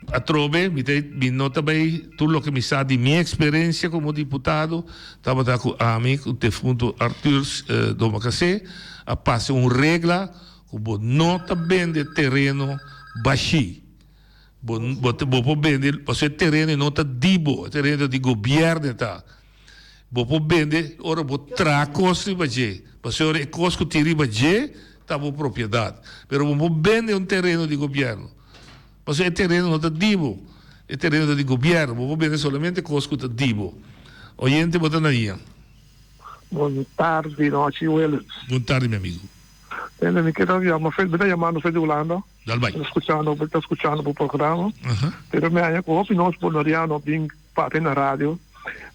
atrobe mi ta mi no ta bai tur loke mi sa di mi eksperensia komo diputado tabata ku ami ku defunto Arthur Domacassé a pasa un regla ku bo no ta bende tereno bashí. Bo bo por bende pasobra e tereno no ta di bo, e tereno ta di gobièrnu ta. Bo por bende ora bo traha kos riba dje, pasobra e kos ku tin riba dje ta bo propiedat. Pero bo no por bende un tereno di gobièrnu, pasobra e tereno no ta di bo, e tereno ta di gobièrnu. Bo por bende solamente kos ku ta di bo. Oyente bo ta na ia. Bon tardi nochi Willens. Bon tardi mi amigu. Tende mi keda yama mi ta yamando for di Hulanda. Dal bai. Mi ta skuchando mi ta skuchando bo programa. Pero mi haña ku hopi nos boneriano bin papia na radio.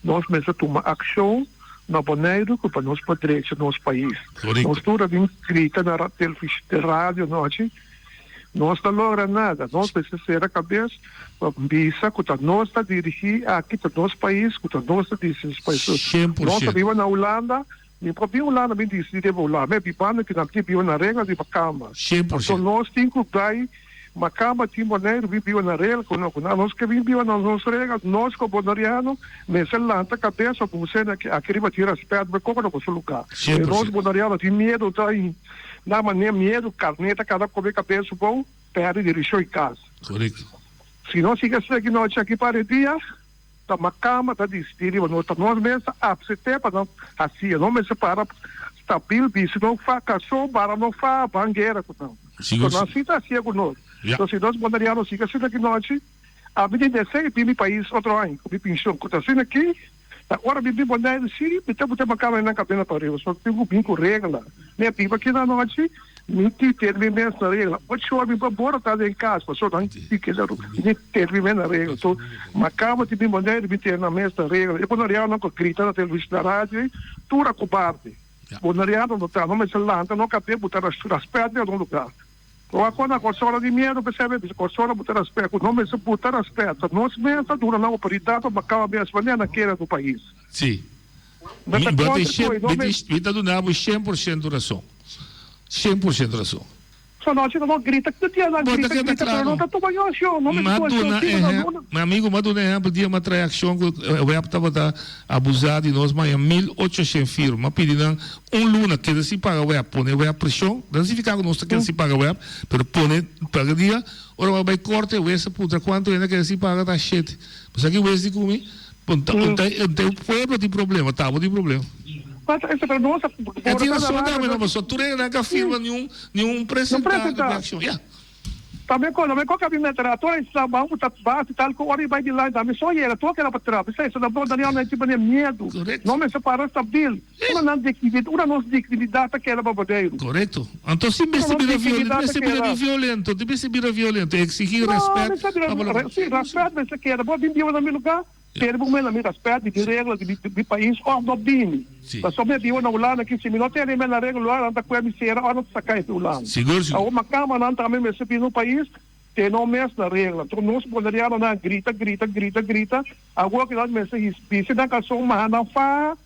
Nos mester tuma akshon na Boneiru ku pa nos por drecha nos pais. Nos tur a bin grita na radio anochi, nos ta logra nada. Nos mester sera kabes pa bisa ku ta nos ta dirigi aki, ta nos pais, ku ta nos ta dirigi nos pais. Nos ta biba na Hulanda, mi por bin Hulanda bin disidi riba Hulanda, mi a bibando aki nan tin biba na regla riba kama. Anto nos tin ku bai. Makamba tin Boneiru bin biba na regla ku no ku nan. Nos ke bin biba na nos regla, nos ku boneriano mester lanta kabes pa bunsena aki aki riba tin rèspèt bo koko na boso lugá. Sien por Nos sien. boneriano tin miedu ta na manera miedu karné ta kada kome kabes abou pèrdè direkshon i kas. Korekto. Si nos sigui asina aki nochi aki pa dia. Ta makamba ta disidí riba nos, ta nos mes ta apsept'é pa nan hasié. Nos mester para stabil bisti no fa kason bara no fa ban guera ku nan. Sigur So nan si. si ta hasié ku nos. Ya. So si nos boneriano sigui asina aki nochi, ami tin deseo di bin mi pais otro aña ku mi penshon. Ku ta asina aki, ta ora mi bin Boneiru si mi ta buta makamba den nan kabena pa riba. So tin ku bin ku regla. Mi a biba aki na nochi. Mi tin tene mi mes na regla. Ocho ora mi por bora ta den cas, pasobra nan tin keda mi tene mi mes na regla. So, ma caba di mi manera di mi tene nan mes na regla. E bonerianonan cu a grita na television, na radio ei, tur a cobarde. Boneriano no ta, no mester lanta no cabe bu ta raspet den algun lugar. Ora cu nan Corsora di miedo pesey mi bisa Corsora bu ta raspet, cu no mester buta raspet. Ta nos mes ta duna nan oportunidad pa caba mes manera nan kere na pais. Si. Mi ta Mi, contra cu e, no mes. mi ta duna bo 100% rason. 100% rason. So no asina no grita tur dia nan Bo ta grita keda grita pero klaro. no ta tuma yo accion no mester Ma tuma accion duna si bo ehem no mi amigo ma duna ehempel dia ma trae accion cu web tabata abusa di nos maya 1800 firma ma pidi nan un luna keda sin paga web pone web presion no significa cu nos ta keda sin paga web pero pone paga dia ora bo a bay corte wes a puntra cuanto hende a keda sin paga ta shete bo sa ki wes di cu mi Un ta e pueblo tin problema, ta bo tin problema. E tin rason tambe no, pasobra tur hende ka firma ni un ni un presenta di akshon, ya. Tambe ko tambe ko kabi mester a tur esnan ban ku ta base tal ku ora i bai dilanti tambe so yega tur keda pa tras esei so ta bon Daniel nan tin mane miedu no mester para stabil unda nan dignidad unda nos dignidad ta keda pa Boneiru. Korekto. Anto si mester bira violento, mester bira violento, ti mester bira violento, exigi respet. No mester bira si respet mester keda bo bin biba na mi luga. Tene bo mela mi respet di mi regla di mi pais of no bini. Pasobra mi a biba na Hulanda aki, si mi no tene mela regla Hulanda nan ta kue mi sera of nan ta saka efi Hulanda. Awor makamanan tambe mester bini un pais tene un mes na regla. Enton nos bonerianonan a grita grita grita grita awor ki nan mester bisti nan kalson maha nan faha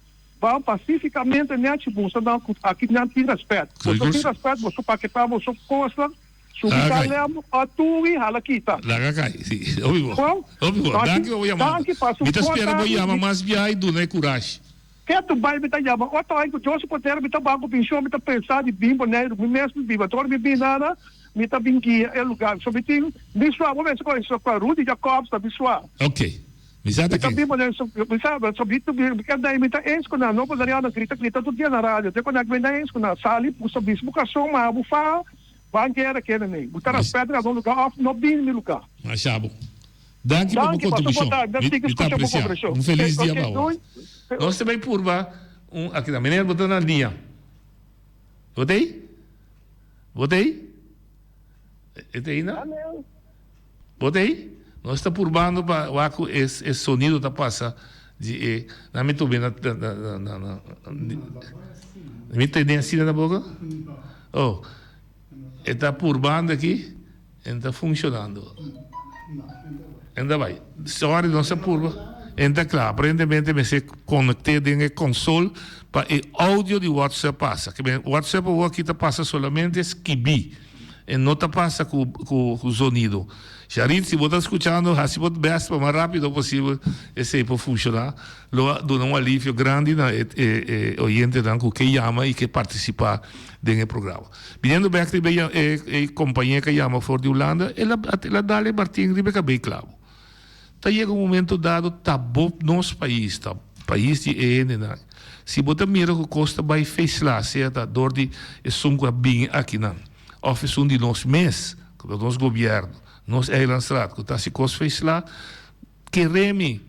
ban pasifikamente nechi mustra nan ku aki nan tin respet. Boso tin respet boso paketa boso kosnan. Subi Laga kai. Salem a turi hala kita. Laga kai, si. Hopi bo. Bon, Hopi bo. danki, Danki pa bo yamada. danki pa su Mi ta bon spera bo tardi. yama mas biaha i duna e kurashi. Ketu bai mi ta yama otro aña ku Dios su poder mi ta ban ku penshon mi ta pensa di bin Boneiru mi mes mi biba ora mi bin nana mi ta bin guia e lugar so mi tin mi sua bo mester konoce sua Rudy Jacobs ta mi sua. Ok. Mi sa ta Mi ta ken. bin Boneiru so mi sa so mi mi keda mi ta eens ku nan no boneriano grita grita tur dia na radio te konek mi ta eens ku nan sali puso bispo karson ma bo fa Ban kere kende mi. Bu ta respet na don luga of no bini mi luga. Masha bo. Danki pa bo Danki paso kontribushon. bo ta Mi sigui mi ta skucha bo apresia. kontribushon. Un felis dia Ok pa bo. doei. Nos ta bay purba un aki na. Meneer bo ta na liña. Bo ta ei? Bo ta ei? E ta ei na? Bo ta ei? Nos ta purbando pa wak ku e e sonido ta pasa di e na mi tube na na na na mi tene asina na boka? Oh. E ta purbando aki, en ta funcionando. En ta bai. Sorry, nos a purba. En ta cla. Aparentemente mester conecte den e console pa e audio di WhatsApp pasa. Ke men WhatsApp awor aki ta pasa solamente skibi. E no ta pasa cu cu cu zonido. Sharit, si bo ta scuchando, haci bo best pa mas rapido posibel esey por funciona. Lo a duna un alivio grandi na e e oyentenan cu ke yama y ke participa den e programa. Biniendo bek riba e e compañia cu a yama for di Hulanda, el a el a dal e Martin riba e cabey clavo. Ta yega un momento dado ta bo nos pais, ta pais di e hendenan. Si bo ta mira cu cos ta bay feisla, sea ta door di esun cu a bini akinan of esun di nos mes, cu ta nos gobierno, nos eilandsraad cu ta haci cos feisla, Kere mi,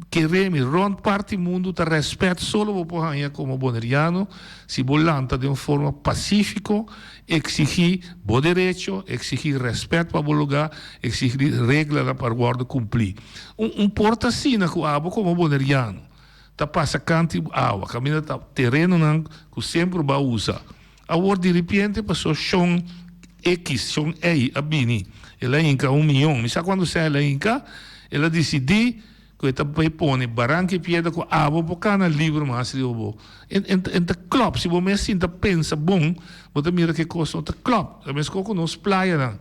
kere mi, rond parti mundu ta rèspèt solo bo por haña komo boneriano si bo lanta den un forma pasífiko, eksigí bo derecho, eksigí rèspèt pa bo lugá, eksigí reglanan pa wòrdu kumplí. Un un por ta asina ku abo komo boneriano ta pasa kanti awa, kaminda ta terenonan ku semper bo a usa. Awor diripiente paso shon X, shon Y a bini, el a hinka un miyon. Mi sa cuando sea el a hinka, el a dicidi cu e ta bay pone baranca y piedra cu abo por cana liber mas riba bo. En, en, en ta klop, si bo mes sinta pensa bon, bo ta mira cu e cos no ta klop. Ta mesco cu nos playanan.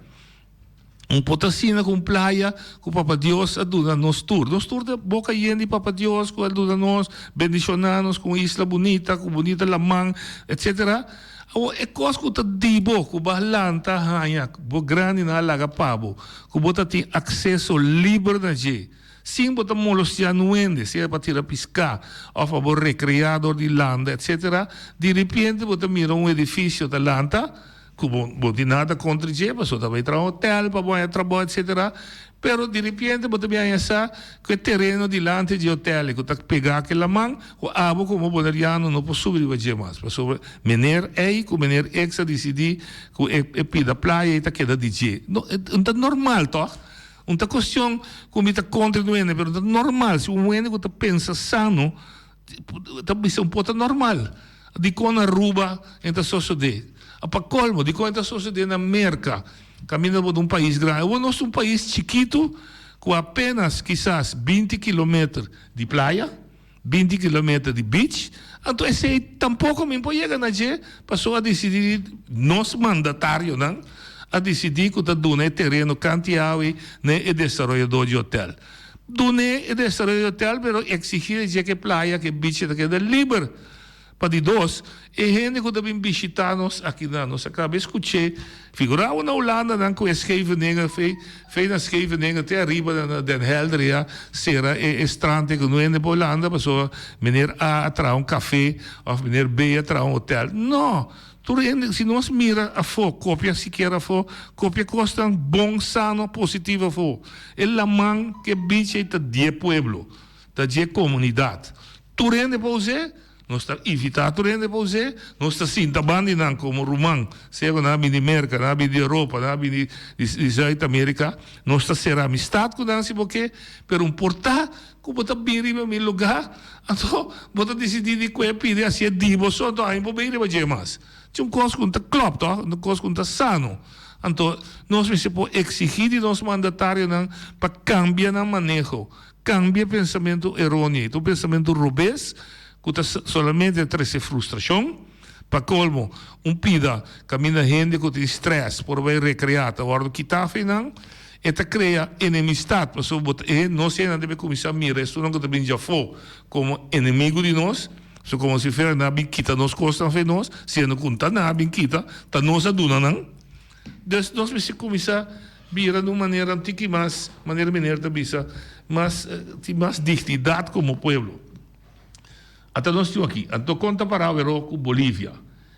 Un por ta asina ku un playa ku Papa Dios a duna nos tur. Nos tur ta boka yen di Papa Dios ku a duna nos, bendishoná nos ku un isla bunita, ku bunita laman, etsetera. Awor e kos ku ta di bo, ku bo a lanta haña, bo grandinan a laga pa bo, ku bo ta tin akseso liber na dje, sin bo ta molostiá nuende, sea pa tira piská òf pa bo rekreá dor di landa, etsetera, diripiente bo ta mira un edifisio ta lanta, Ku bo bo tin nada kontra dje, pasobra ta bai traha un hotel pa bo haña trabou etsetera, pero diripiente bo ta bin haña sa ku e tereno dilanti dje hotel ku ta pegá ku e laman, ku abo komo boneriano no por subi riba dje mas, pasobra mener ei ku mener eks a disidí ku e e pida playa ei ta keda di dje. No, no ta normal tòg? Un ta kuestion ku mi ta kontra di un hende, pero ta normal si un hende ku ta pensa sano Ta bisa un por ta normal. Dikon na Aruba e ta sosodé? Pa kolmo, dikon e ta sosodé na Merka, kaminda bo ta un pais grandi? Awor nos ta un pais chikitu ku apenas kisas binti kilometer di playa, binti kilometer di beach, anto esei tampoko mi por yega na dje pasobra a disidí nos mandatarionan a disidí ku ta duna e tereno kanti awe na e desaroyador di hotel. Dun'é e desaroyo di hotel pero exigí di dje ku e playa, ku e beach ta keda liber. Pa di dos, e hende ku ta bin bishitá nos aki na nos a kaba skuch'é, figurá bo na Hulanda nan ku e Scheveningen, fei fei na Scheveningen te ariba na Den Helder ya sera e e strand ku no hende por landa pasobra meneer A a traha un kafé òf meneer B a traha un hotel. No! Tur hende, si nos mira afó, kopia sikiera afó, kopia kosnan bon, sano, positivo afó. E laman ku e beach ei ta di e pueblo, ta di e komunidat. Tur hende por us'é, nos ta invitá tur hende pa us'é, nos ta sinta banda di nan komo ruman, sea ku nan a bini di Merka, nan a bini di Europa, nan a bini di Zuid Amerika, nos ta sera amistat ku nan si bo ke, pero un por ta Ku bo ta bin riba mi lugá, anto bo ta disidí di kue pidi hasié di bo so, anto ami por bin riba dje mas. Tin un kos ku no ta klòp tòg, un kos ku no ta sano. Anto nos mester por eksigí di nos mandatarionan pa kambia nan maneho, kambia e pensamentu eróneo ei. Ta un pensamentu robes ku ta solamente trese frustrashon. Pa kolmo, un pida kaminda hende ku tin strès por bai rekreá ta wòrdu kitá afei nan. E ta krea enemistat, pasobra bo ta e nos hendenan debe kuminsá mira esunnan ku ta bin djafó komo enemigu di nos, so komo si fuera nan a bin kita nos kosnan afei nos, siendo ku no ta nan a bin kita, ta nos a duna nan. Dus nos mester kuminsá bira di un manera un tiki mas, manera meneer ta bisa, mas tin mas dignidat komo pueblo. Ata nos tin aki. Anto kon ta pará awero ku Bolivia?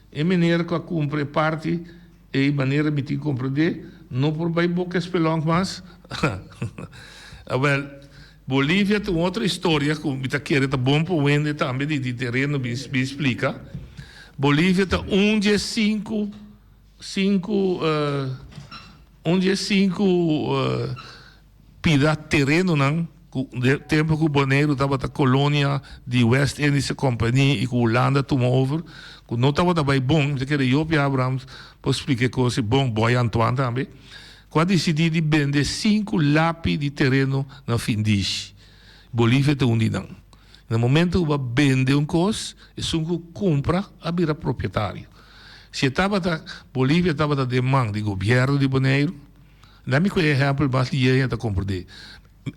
E meneer ku a kumpra e parti ei manera mi tin komprendé no por bai boka e spelonk mas. Awel, Bolivia ta un otro historia ku mi ta kere ta bon pa wende tambe di di tereno bin bin splika. Bolivia ta un dje sinku sinku un dje sinku Pida terenonan ku den tempu ku Boneiru tabata kolonia di West Indische Compagnie i ku Hulanda tuma over, ku no tabata bai bon, mi ta kere Jopie Abrahams por splika e kos ei bon, Boy Antoine tambe, ku a disidí di bende sinku lapi di tereno na Findishi. Bolivia ta un di nan. Na momento ku bo a bende un kos, esun ku kumpra a bira propietario. Si e tabata, Bolivia tabata den man di gobièrnu di Boneiru, Na mi ku e ehèmpel mas lier ta komprendé.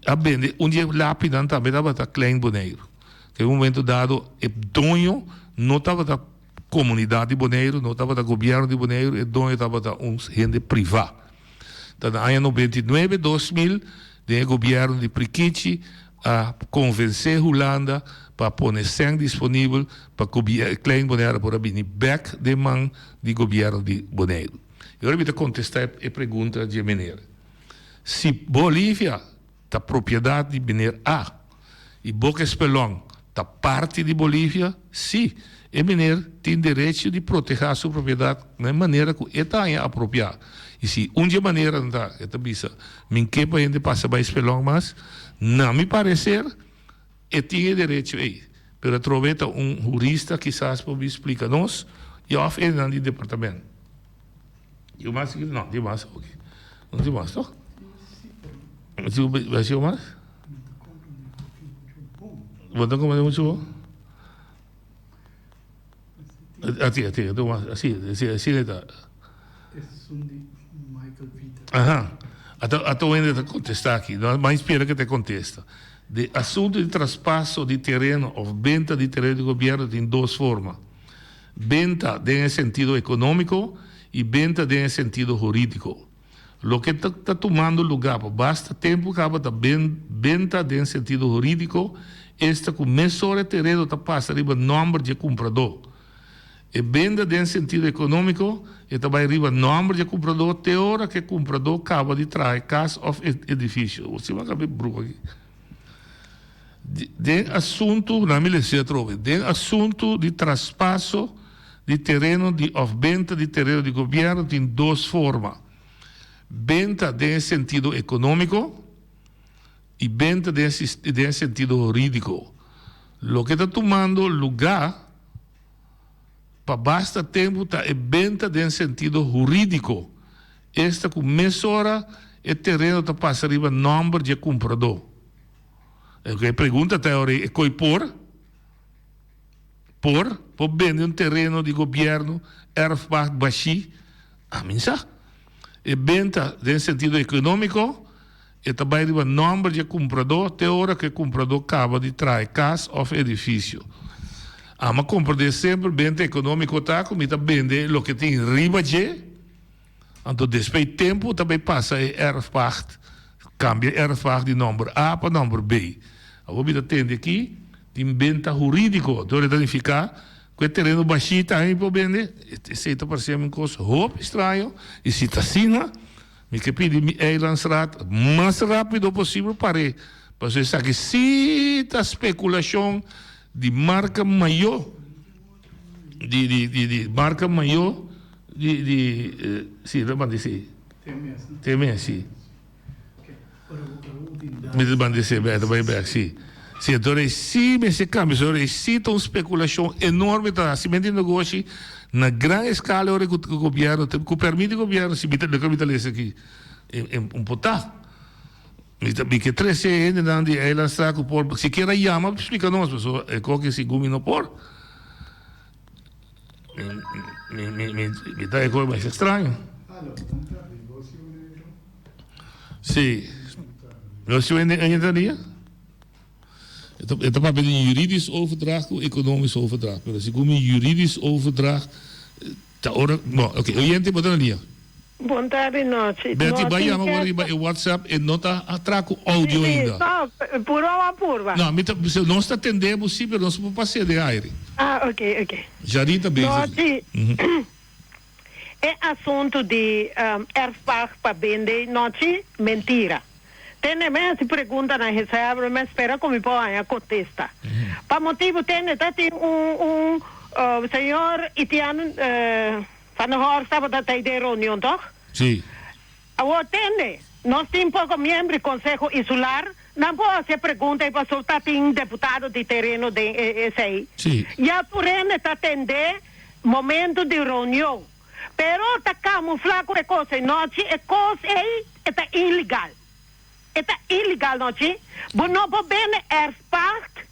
A bende un di e lapinan tambe tabata Klein Boneiru. Den un momento dado e doño no tabata komunidat di Boneiru, no tabata gobièrnu di Boneiru, e doño tabata un hende privá. Ta na aña 99, 2000, den e gobièrnu di Prikichi a konvensé Hulanda pa pone sèn disponibel pa Klein Boneiru por a bini bèk den man di gobièrnu di Boneiru. I ora mi ta kontestá e pregunta dje meneer, si Bolivia ta propiedat di meneer A i Boca Espelon ta parti di Bolivia, sí, e meneer tin derecho di protehá su propiedat na e manera ku e ta haña apropiá. I si un dje maneranan ta, e ta bisa, mi n'ke pa hende pasa bai Espelon mas, na mi pareser, E tin e derecho ei, pero atrobe ta un hurista kisas por bin splika nos i òf enan di departamento. Tin mas aki? No, tin mas oke. No tin mas toch? Tin mas? Bo ta komprende muchu bon? Así, así, así, así, así ta. Esun di Michael Pieter. Aha. Ata ata un hende ta contesta aki, no mas spera ke ta e contesta. De asunto di traspaso di tereno of benta di tereno di gobierno tin dos forma. Benta den e sentido economico y benta den e sentido huridico. Loke ta ta tumando luga pa basta tempo caba ta ben benta den sentido huridico, esta cu mesora e tereno ta pasa riba nomber dje cumprador. E benda den sentido ekonómiko, e ta bai riba nòmber dje kumpradó te ora ku e kumpradó kaba di traha e kas òf e edifisio. Bo siba kaba e brua aki. Den asuntu, nan mi les'é atrobe, den asuntu di traspaso di tereno di òf benta di tereno di gobièrnu tin dos forma, benta den e sentido ekonómiko i benta den e sentido hurídiko. Loke ta tumando lugá. Pa basta tempu ta e benta den sentido hurídiko, esta ku mesora e tereno ta pasa riba nòmber dje kumpradó. E pregunta ta ora ei, e koi por? Por? Por bende un tereno di gobièrnu, erfpacht bashí? Ami sa. E benta den sentido ekonómiko E ta bai riba nòmber di e kumpradó te ora ku e kumpradó kaba di traha e kas òf edifisio. Ama komprendé semper benta ekonómiko ta ku mi ta bende loke tin riba dje, anto despues di tempu ta bai pasa e erfpacht, kambia e erfpacht di nòmber A pa nòmber B. Awor mi ta tende aki tin benta hurídiko, dor e ta nifiká ku e tereno bashí tambe mi por bende. Esei ta parsé mi un kos hopi straño i si ta asina, Mi ke pidi mi eilandsraad mas rapido posibel par'é, pasobra esaki sí ta spekulashon di marka mayó, di di di di marka mayó di di sí ta banda esei, te mes sí. Mi ta banda esei bèk, ta bai bèk sí. Sí, enton ei sí mester kambia, pasobra ei sí ta un spekulashon enorme, ta hasimentu di negoshi na gran eskala ora ku gobièrnu ta ku pèrmit di gobièrnu si mi ta loke mi ta lesa aki e un por ta. Mi ta mi ke trese e hendenan di Eilandstraat ku por sikiera yama splika nos pasobra e koki segun mi no por. Mi mi mi mi ta e koki masha ekstraño. Sí. Nos si wende aña ta dia? E ta papia di juridisch overdracht ku economisch overdracht. Pero segun mi juridisch overdracht ta ora, bon, oke, oyente bo ta na dia. Bon tardi nochi. Betty bai yama bo riba e WhatsApp e no ta tra ku audio ainda. Sí, no, purba bo a purba. No, mi ta, nos ta tende bo si pero nos no por pas'é den aire. Ah, oke, oke. Jarita bezig. Nochi. E asuntu di erfpacht pa bende nochi, mentira. Tende mi hasi pregunta na Gezaghebber, mi a spera ku mi por haña kontesta. Pa motibu tende ta tin un un señor Itian van der Horst tabata ta den reunion toch? Sí. Awor tende, nos tin poko miembro di Konseho Insular, nan por hasi e pregunta ei pasobra ta tin deputado di tereno den esei. Sí. Ya tur hende ta tende momento di reunion, pero ta camufla cu e cos ei nochi, e cos ei e ta ilegal. E ta ilegal nochi. Bo no por bende erfpacht,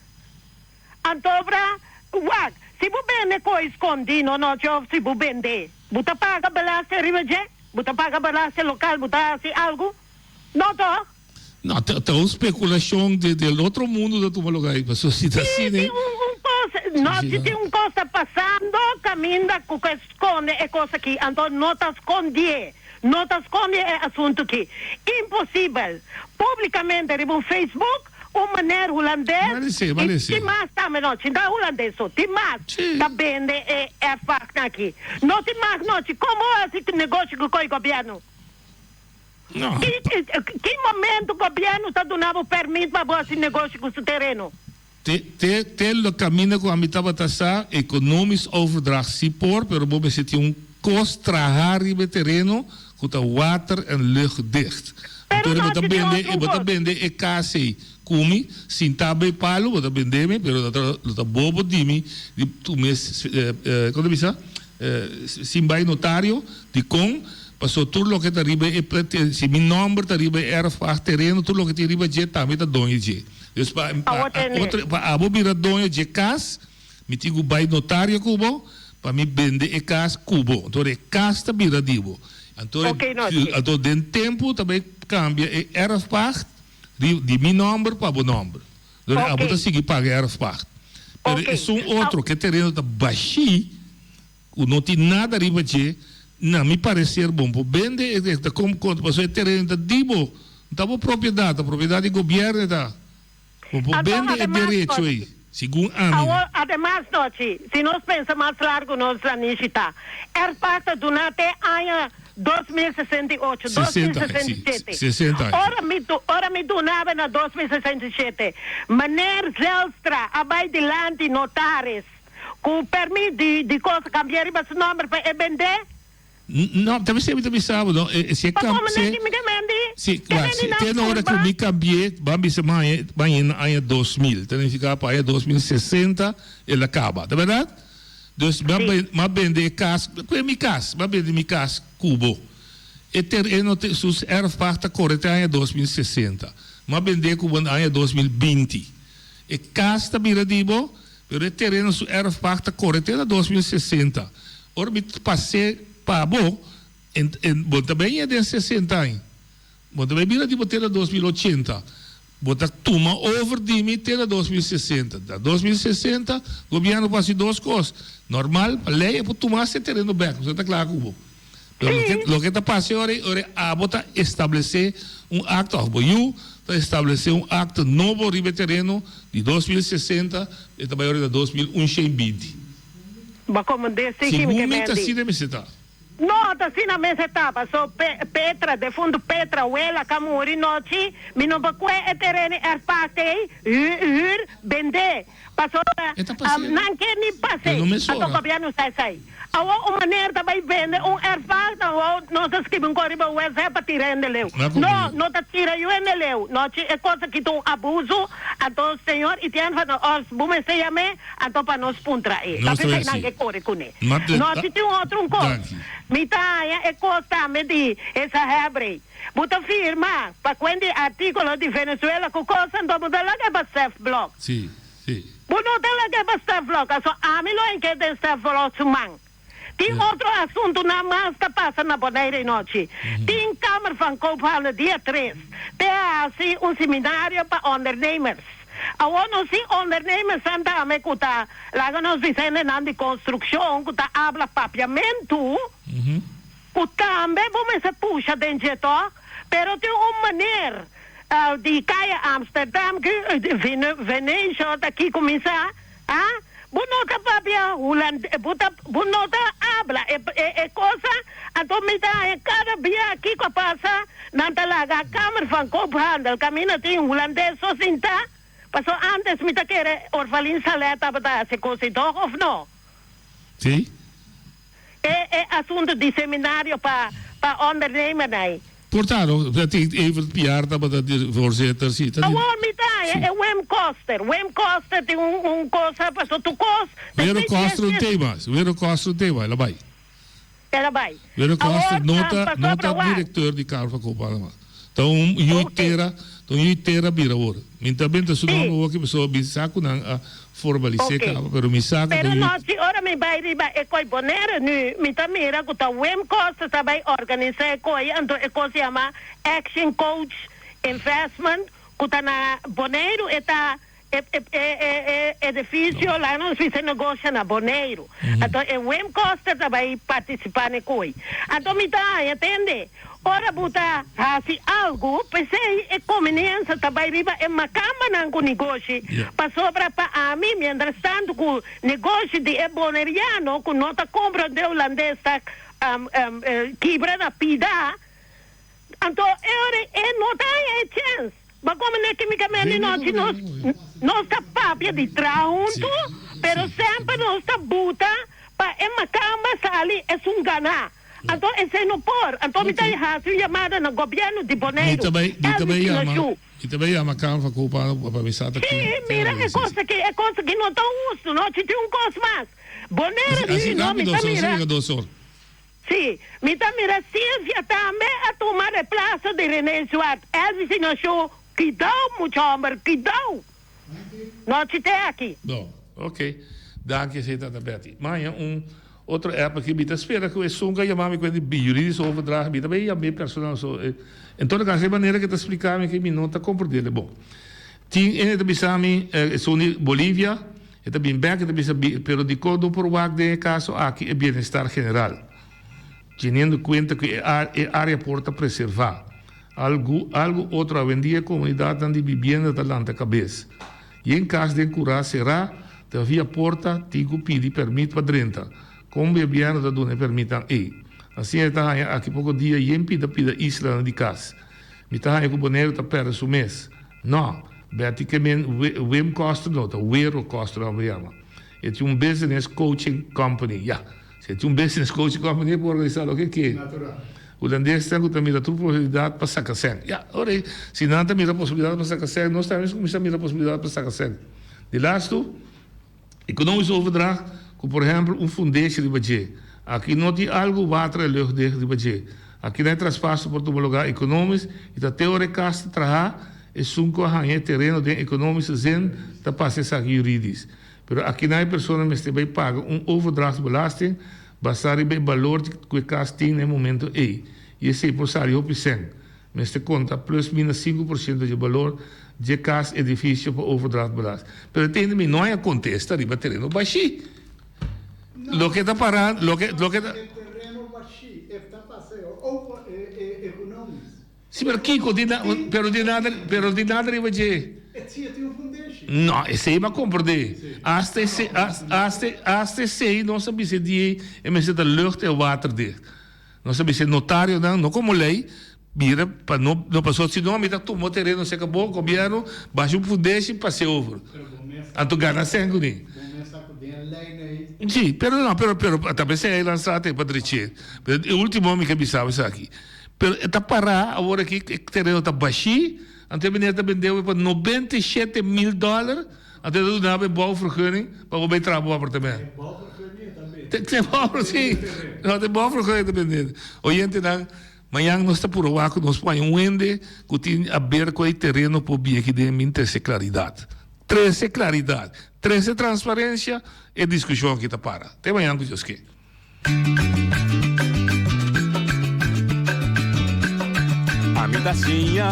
antobra, wak, si bo bende coy scondi no nochi of si bo bende, bo ta paga belasting riba dje? Bo ta paga belasting local, bo ta haci algo? No toch? No, ta ta un speculacion de del otro mundo ta tuma lugar ahí, pasobra si ta Sí, asina tin un un cos, no, Sí, si tin un cos ta pasando caminda cu ke sconde e cos aki, anto no ta scondié, no ta sconde e asunto aki. Imposibel. Publicamente riba un Facebook, un meneer Hulandes, Vale ser, y vale ser. tin mas tambe, no, si no Hulandes so, tin mas Sí. ta bende e erfpacht aki. No tin mag no, si como haci negoshi cu coy gobierno? No. Ki ki momento gobierno ta duna bo permit pa bo haci negoshi cu su tereno? Te te te lo caminda cu ami tabata sa, economisch overdracht si por, pero bo mester tin un cos traha riba e tereno cu ta water en luchtdicht. Pero Anto no bo ta si tin bende otro bo ta cos. bende e cas ey cu mi, sinta bay palo bo ta bende mi, pero lo ta lo ta bobo di mi di tu mes con ta bisa sin bay notario, dicon? Paso tur loke ta riba e si mi nomber ta riba e erfpacht tereno tur loke tin riba dje tambe ta doño dje. Dus pa Awor tende. otro pa abo bira doño dje kas mi tin ku bai notario ku bo pa mi bende e kas ku bo. Enton e kas ta bira di bo. Anto anto den tempu ta bai kambia e erfpacht di di mi nòmber pa bo nòmber. Dor abo ta sigui paga e erfpacht. Pero esun otro ke tereno ta bashí ku no tin nada riba dje, na mi pareser bo por bende e ta kom konta pasobra e tereno ta di bo, no ta bo propiedat, ta propiedat di gobièrnu e ta. Bo por bende e derecho ei, segun ami. Awor, ademas, Nochi, si nos pensa mas largu nos la nishita. Erfpacht ta duna te aña 2068, 2067. Ora mi, ora mi dunaba na 2067, meneer Zijlstra a bai dilanti notaris ku permit di, di kos kambia riba su nomber pa e bende. No, ta bisa mi ta bisa bo no, e si e Pa cam, como si mi ke mendi, si, ke wak, mendi si nan te na ora purba. ku mi cambié, ban bisa maña, maña na aña 2000, ta nifica pa aña 2060 el a caba, ta berdad? Dus mi a Si. ben, mi a bende e cas, ku e mi cas, mi a bende mi cas ku bo. E tereno te, su erfpacht ta kore te aña 2060. Mi a bendé ku bo na aña 2020. E cas ta bira di bo, pero e tereno su erfpacht ta kore te na 2060. Ora mi pas'é pa bo, en, en, bo ta bay den 60 aña. Bo ta bay bira di bo te na 2080. Bo ta tuma over di mi te na 2060. Na 2060, gobierno por haci dos cos. Normal, pa ley e por tuma hasta e tereno bek. Bo ta cla cu bo. Pero loke, loke ta pasa e ora ei, ora ei abo ta establece un acto, of bo yu ta establece un acto nobo riba e tereno di 2060, e ta bay ora na 2120. Bo como desi him Segun ke mi ta mendi. asina mester ta. No ta asina mester ta paso Petra defuntu Petra wela ka muri nochi mi no por kue e tereno erfpacht ei huur bende pasobra E ta pas'é. nan ke ni pas'é Pero no mesora. anto gobierno sa esei awor un meneer ta bay bende un erfpacht awor nos ta skibi un kos riba whatsapp pa tira hende leu Na no comprende. no ta tira yu hende leu nochi e kos aki ta un abuso anto señor Etienne van der Horst bo mester yam'é Anto pa nos puntra e. Nos Ta ta p'esei nan haci. ke kore kuné. Ma de No, si tin un otro un kos. Danki. Mi ta haña e kos tambe di esa Hebrey. Bo ta firma pa kuen di artíkulo di Venezuela ku kos anto bo ta laga pa Stef Blok. Si, si. Bo no ta laga pa Stef Blok, aso ami lo enke den Stef Blok su man. Tin otro asuntunan mas ta pasa na Bonaire anochi. Tin Kamer van Koophandel dia tres te a hasi un seminario pa ondernemers. Awor nos tin ondernemersnan tambe ku ta, laga nos bisa hendenan di konstrukshon ku ta abla papiamentu, ku tambe bo mester pusha den dje tòg. Pero tin un meneer di Kaya Amsterdam ku Venetië ta aki kuminsá. Ah, bo no ta papia hulandes, bo ta, bo no ta habla e, e, e cosa, anto mi ta haña cada bia kico a pasa, nan ta laga Kamer van Koophandel caminda tin hulandes so sinta, paso antes mi ta kere Orvalin Saleh tabata haci cos y toch of no? Sí. E e asunto di seminario pa pa ondernemernan. Por tanto, dat Evert Piar tabata di voorzitter, si. Ta di. Awor mi ta haña Si. e Wim Koster. Wim Koster tin un un cosa paso tur cos ta Wero dje Koster un dje. tema. Wero Koster un tema, el a bai. El a bai. Wero Koster Awor no ta no pasobra ta wak. directeur di Kamer van Koophandel mas. Ta un yui Ok. tera, ta un yui tera bira awor. Mi ta benta su Si. nomber awor ki pasobra mi sa ku nan a formalis'é Ok. kaba, pero mi sa ku ta Pero un no, yui. si ora mi bai riba e koi Bonaire nu, mi ta mira ku ta Wim Koster ta bai organisá e koi, anto e kos yama Action Coach Investment, ku ta na Boneiru, e ta e e e e edifisio laga nos bisa e negosio na Boneiru. Anto e Wim Koster ta bai partisipá na e koi. Anto mi ta haña, tende, ora bo ta hasi algu, p'esei e komeniensa ta bai riba e makambanan ku negoshi, pasobra pa ami, mientras tanto ku negoshi di e boneriano ku no ta komprondé hulandes ta kibra na pida, Anto e ora e no ta haña e chèns. Bo komo na kimikamente nochi nos nos ta papia di traha huntu, pero semper nos ta buta pa e makamba sali esun ganá. Anto esei no por. Anto mi ta hasi un yamada na gobièrnu di Boneiru, Elvis Sinashu. Mi ta bai yama Kamer van Koophandel pa mi sa ta Sí, ken mira e organisa kos esei. aki, e kos aki no ta hustu, no. Si tin un kos mas. Boneiru Asi nu, no, mi rápido, ta so mira. yega dos or. Sí, mi ta mira Silvia tambe a tuma replaso di René Zwart. Elvis y nos show, Kidou mucha homber, kidou! Nochi te aki. No, ok. Danki esei tata Betty. Maña un. Otro app aki mi ta spera cu esun cu a yama mi cu e di juridisch overdracht mi ta bay yam'e personal so en todo caso e manera cu e ta splica mi aki mi no ta comprendele bon. Tin hende ta bisa mi esun di Bolivia e ta bin bek e ta bisa pero dicon no por wak den e caso aki e bienestar general teniendo cuenta cu e area por ta preserva algu algu otro awendia e comunidadnan di bibienda ta lanta cabes. Yen kas den kurá será, ta via porta tin ku pidi pèrmit pa drenta. Kon gobièrnu ta duna e pèrmitnan ei? Asina e ta haña aki poko dia yen pida pida islanan di kas. Mi ta haña ku Boneiru ta pèrdè su mes. Nò, Betty ke men Wim Koster no, ta Wero Koster nan por yama. E tin un business coaching company. Ya, si e tin un business coaching company e por organisá loke e ke. Hulandesnan ku ta mira tur posibilidat pa saka sèn. Ya, ora ei, si nan ta mira posibilidat pa saka sèn, nos tambe mester kuminsá mira posibilidat pa saka sèn. Di lastu, economisch overdracht ku por ehèmpel un fundeshi riba dje. Aki no tin algu water en luchtdicht riba dje. Aki nan e traspaso por tuma lugá economisch i ta te ora e kas ta traha, esun ku a haña e tereno den economische zin ta pasa esaki juridisch. Pero aki nan e persona mester bai paga un overdrachtsbelasting Basá riba e balor ku e kas tin na e momento ei, i esei por sali hopi sèn. Mester konta plus minus 5% dje balor dje kas, edifisio, pa overdrachtbelasting. Pero e tende mi no haña kontesta riba tereno bashí. Loke ta pará, loke, loke ta. E tereno bashí, e ta pasa e over, e economisch. Si, pero kiko? Di na, pero di nada, pero di nada riba dje. E tia tin un fundeshi. No, esei m'a komprendé. Hasta esei, hasta, hasta esei nos a bisa di ei e mester ta lucht en waterdicht. Nos a bisa e notarionan, no komo lei, bira pa no, no pasobra si no mi ta tuma tereno serka bo, gobièrnu, basha un fundeshi pas'é over. Pero bo mes. Anto gana sèn kuné. Bo mes sa ku den lei na ei. Si, pero no, pero, pero ta p'esei ei lansa te pa drech'é. Pero e ultimo mi ke bisa bo esaki. Pero e ta pará awor aki, e tereno ta bashí, anto e meneer ta bendé bo pa 97,000 dòler, anto e ta duna bo e bouwvergunning pa bo bai traha bo apartamento. E bouwvergunning e ta bende. Te bouwver, sí. No, te bouwvergunning e ta bende. Oyentenan, mañan nos ta puro wak ku nos por haña un hende ku tin aber ku e tereno por bini aki den min trese klaridat. Trese klaridat, trese transparensia, e diskushon aki ta para. Te mañan ku Dios ke. Ami ta siña,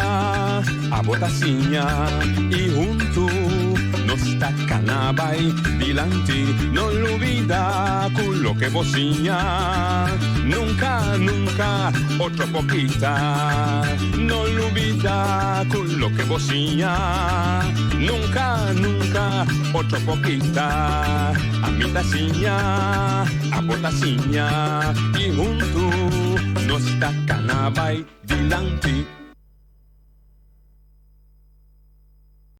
abo ta siña y huntu nos ta cana bay dilanti. No lubida cu loke bo siña nunca, nunca otro por kita. No lubida cu loke bo siña nunca, nunca otro por kita. Ami ta siña, abo ta siña y huntu nos ta cana bay dilanti.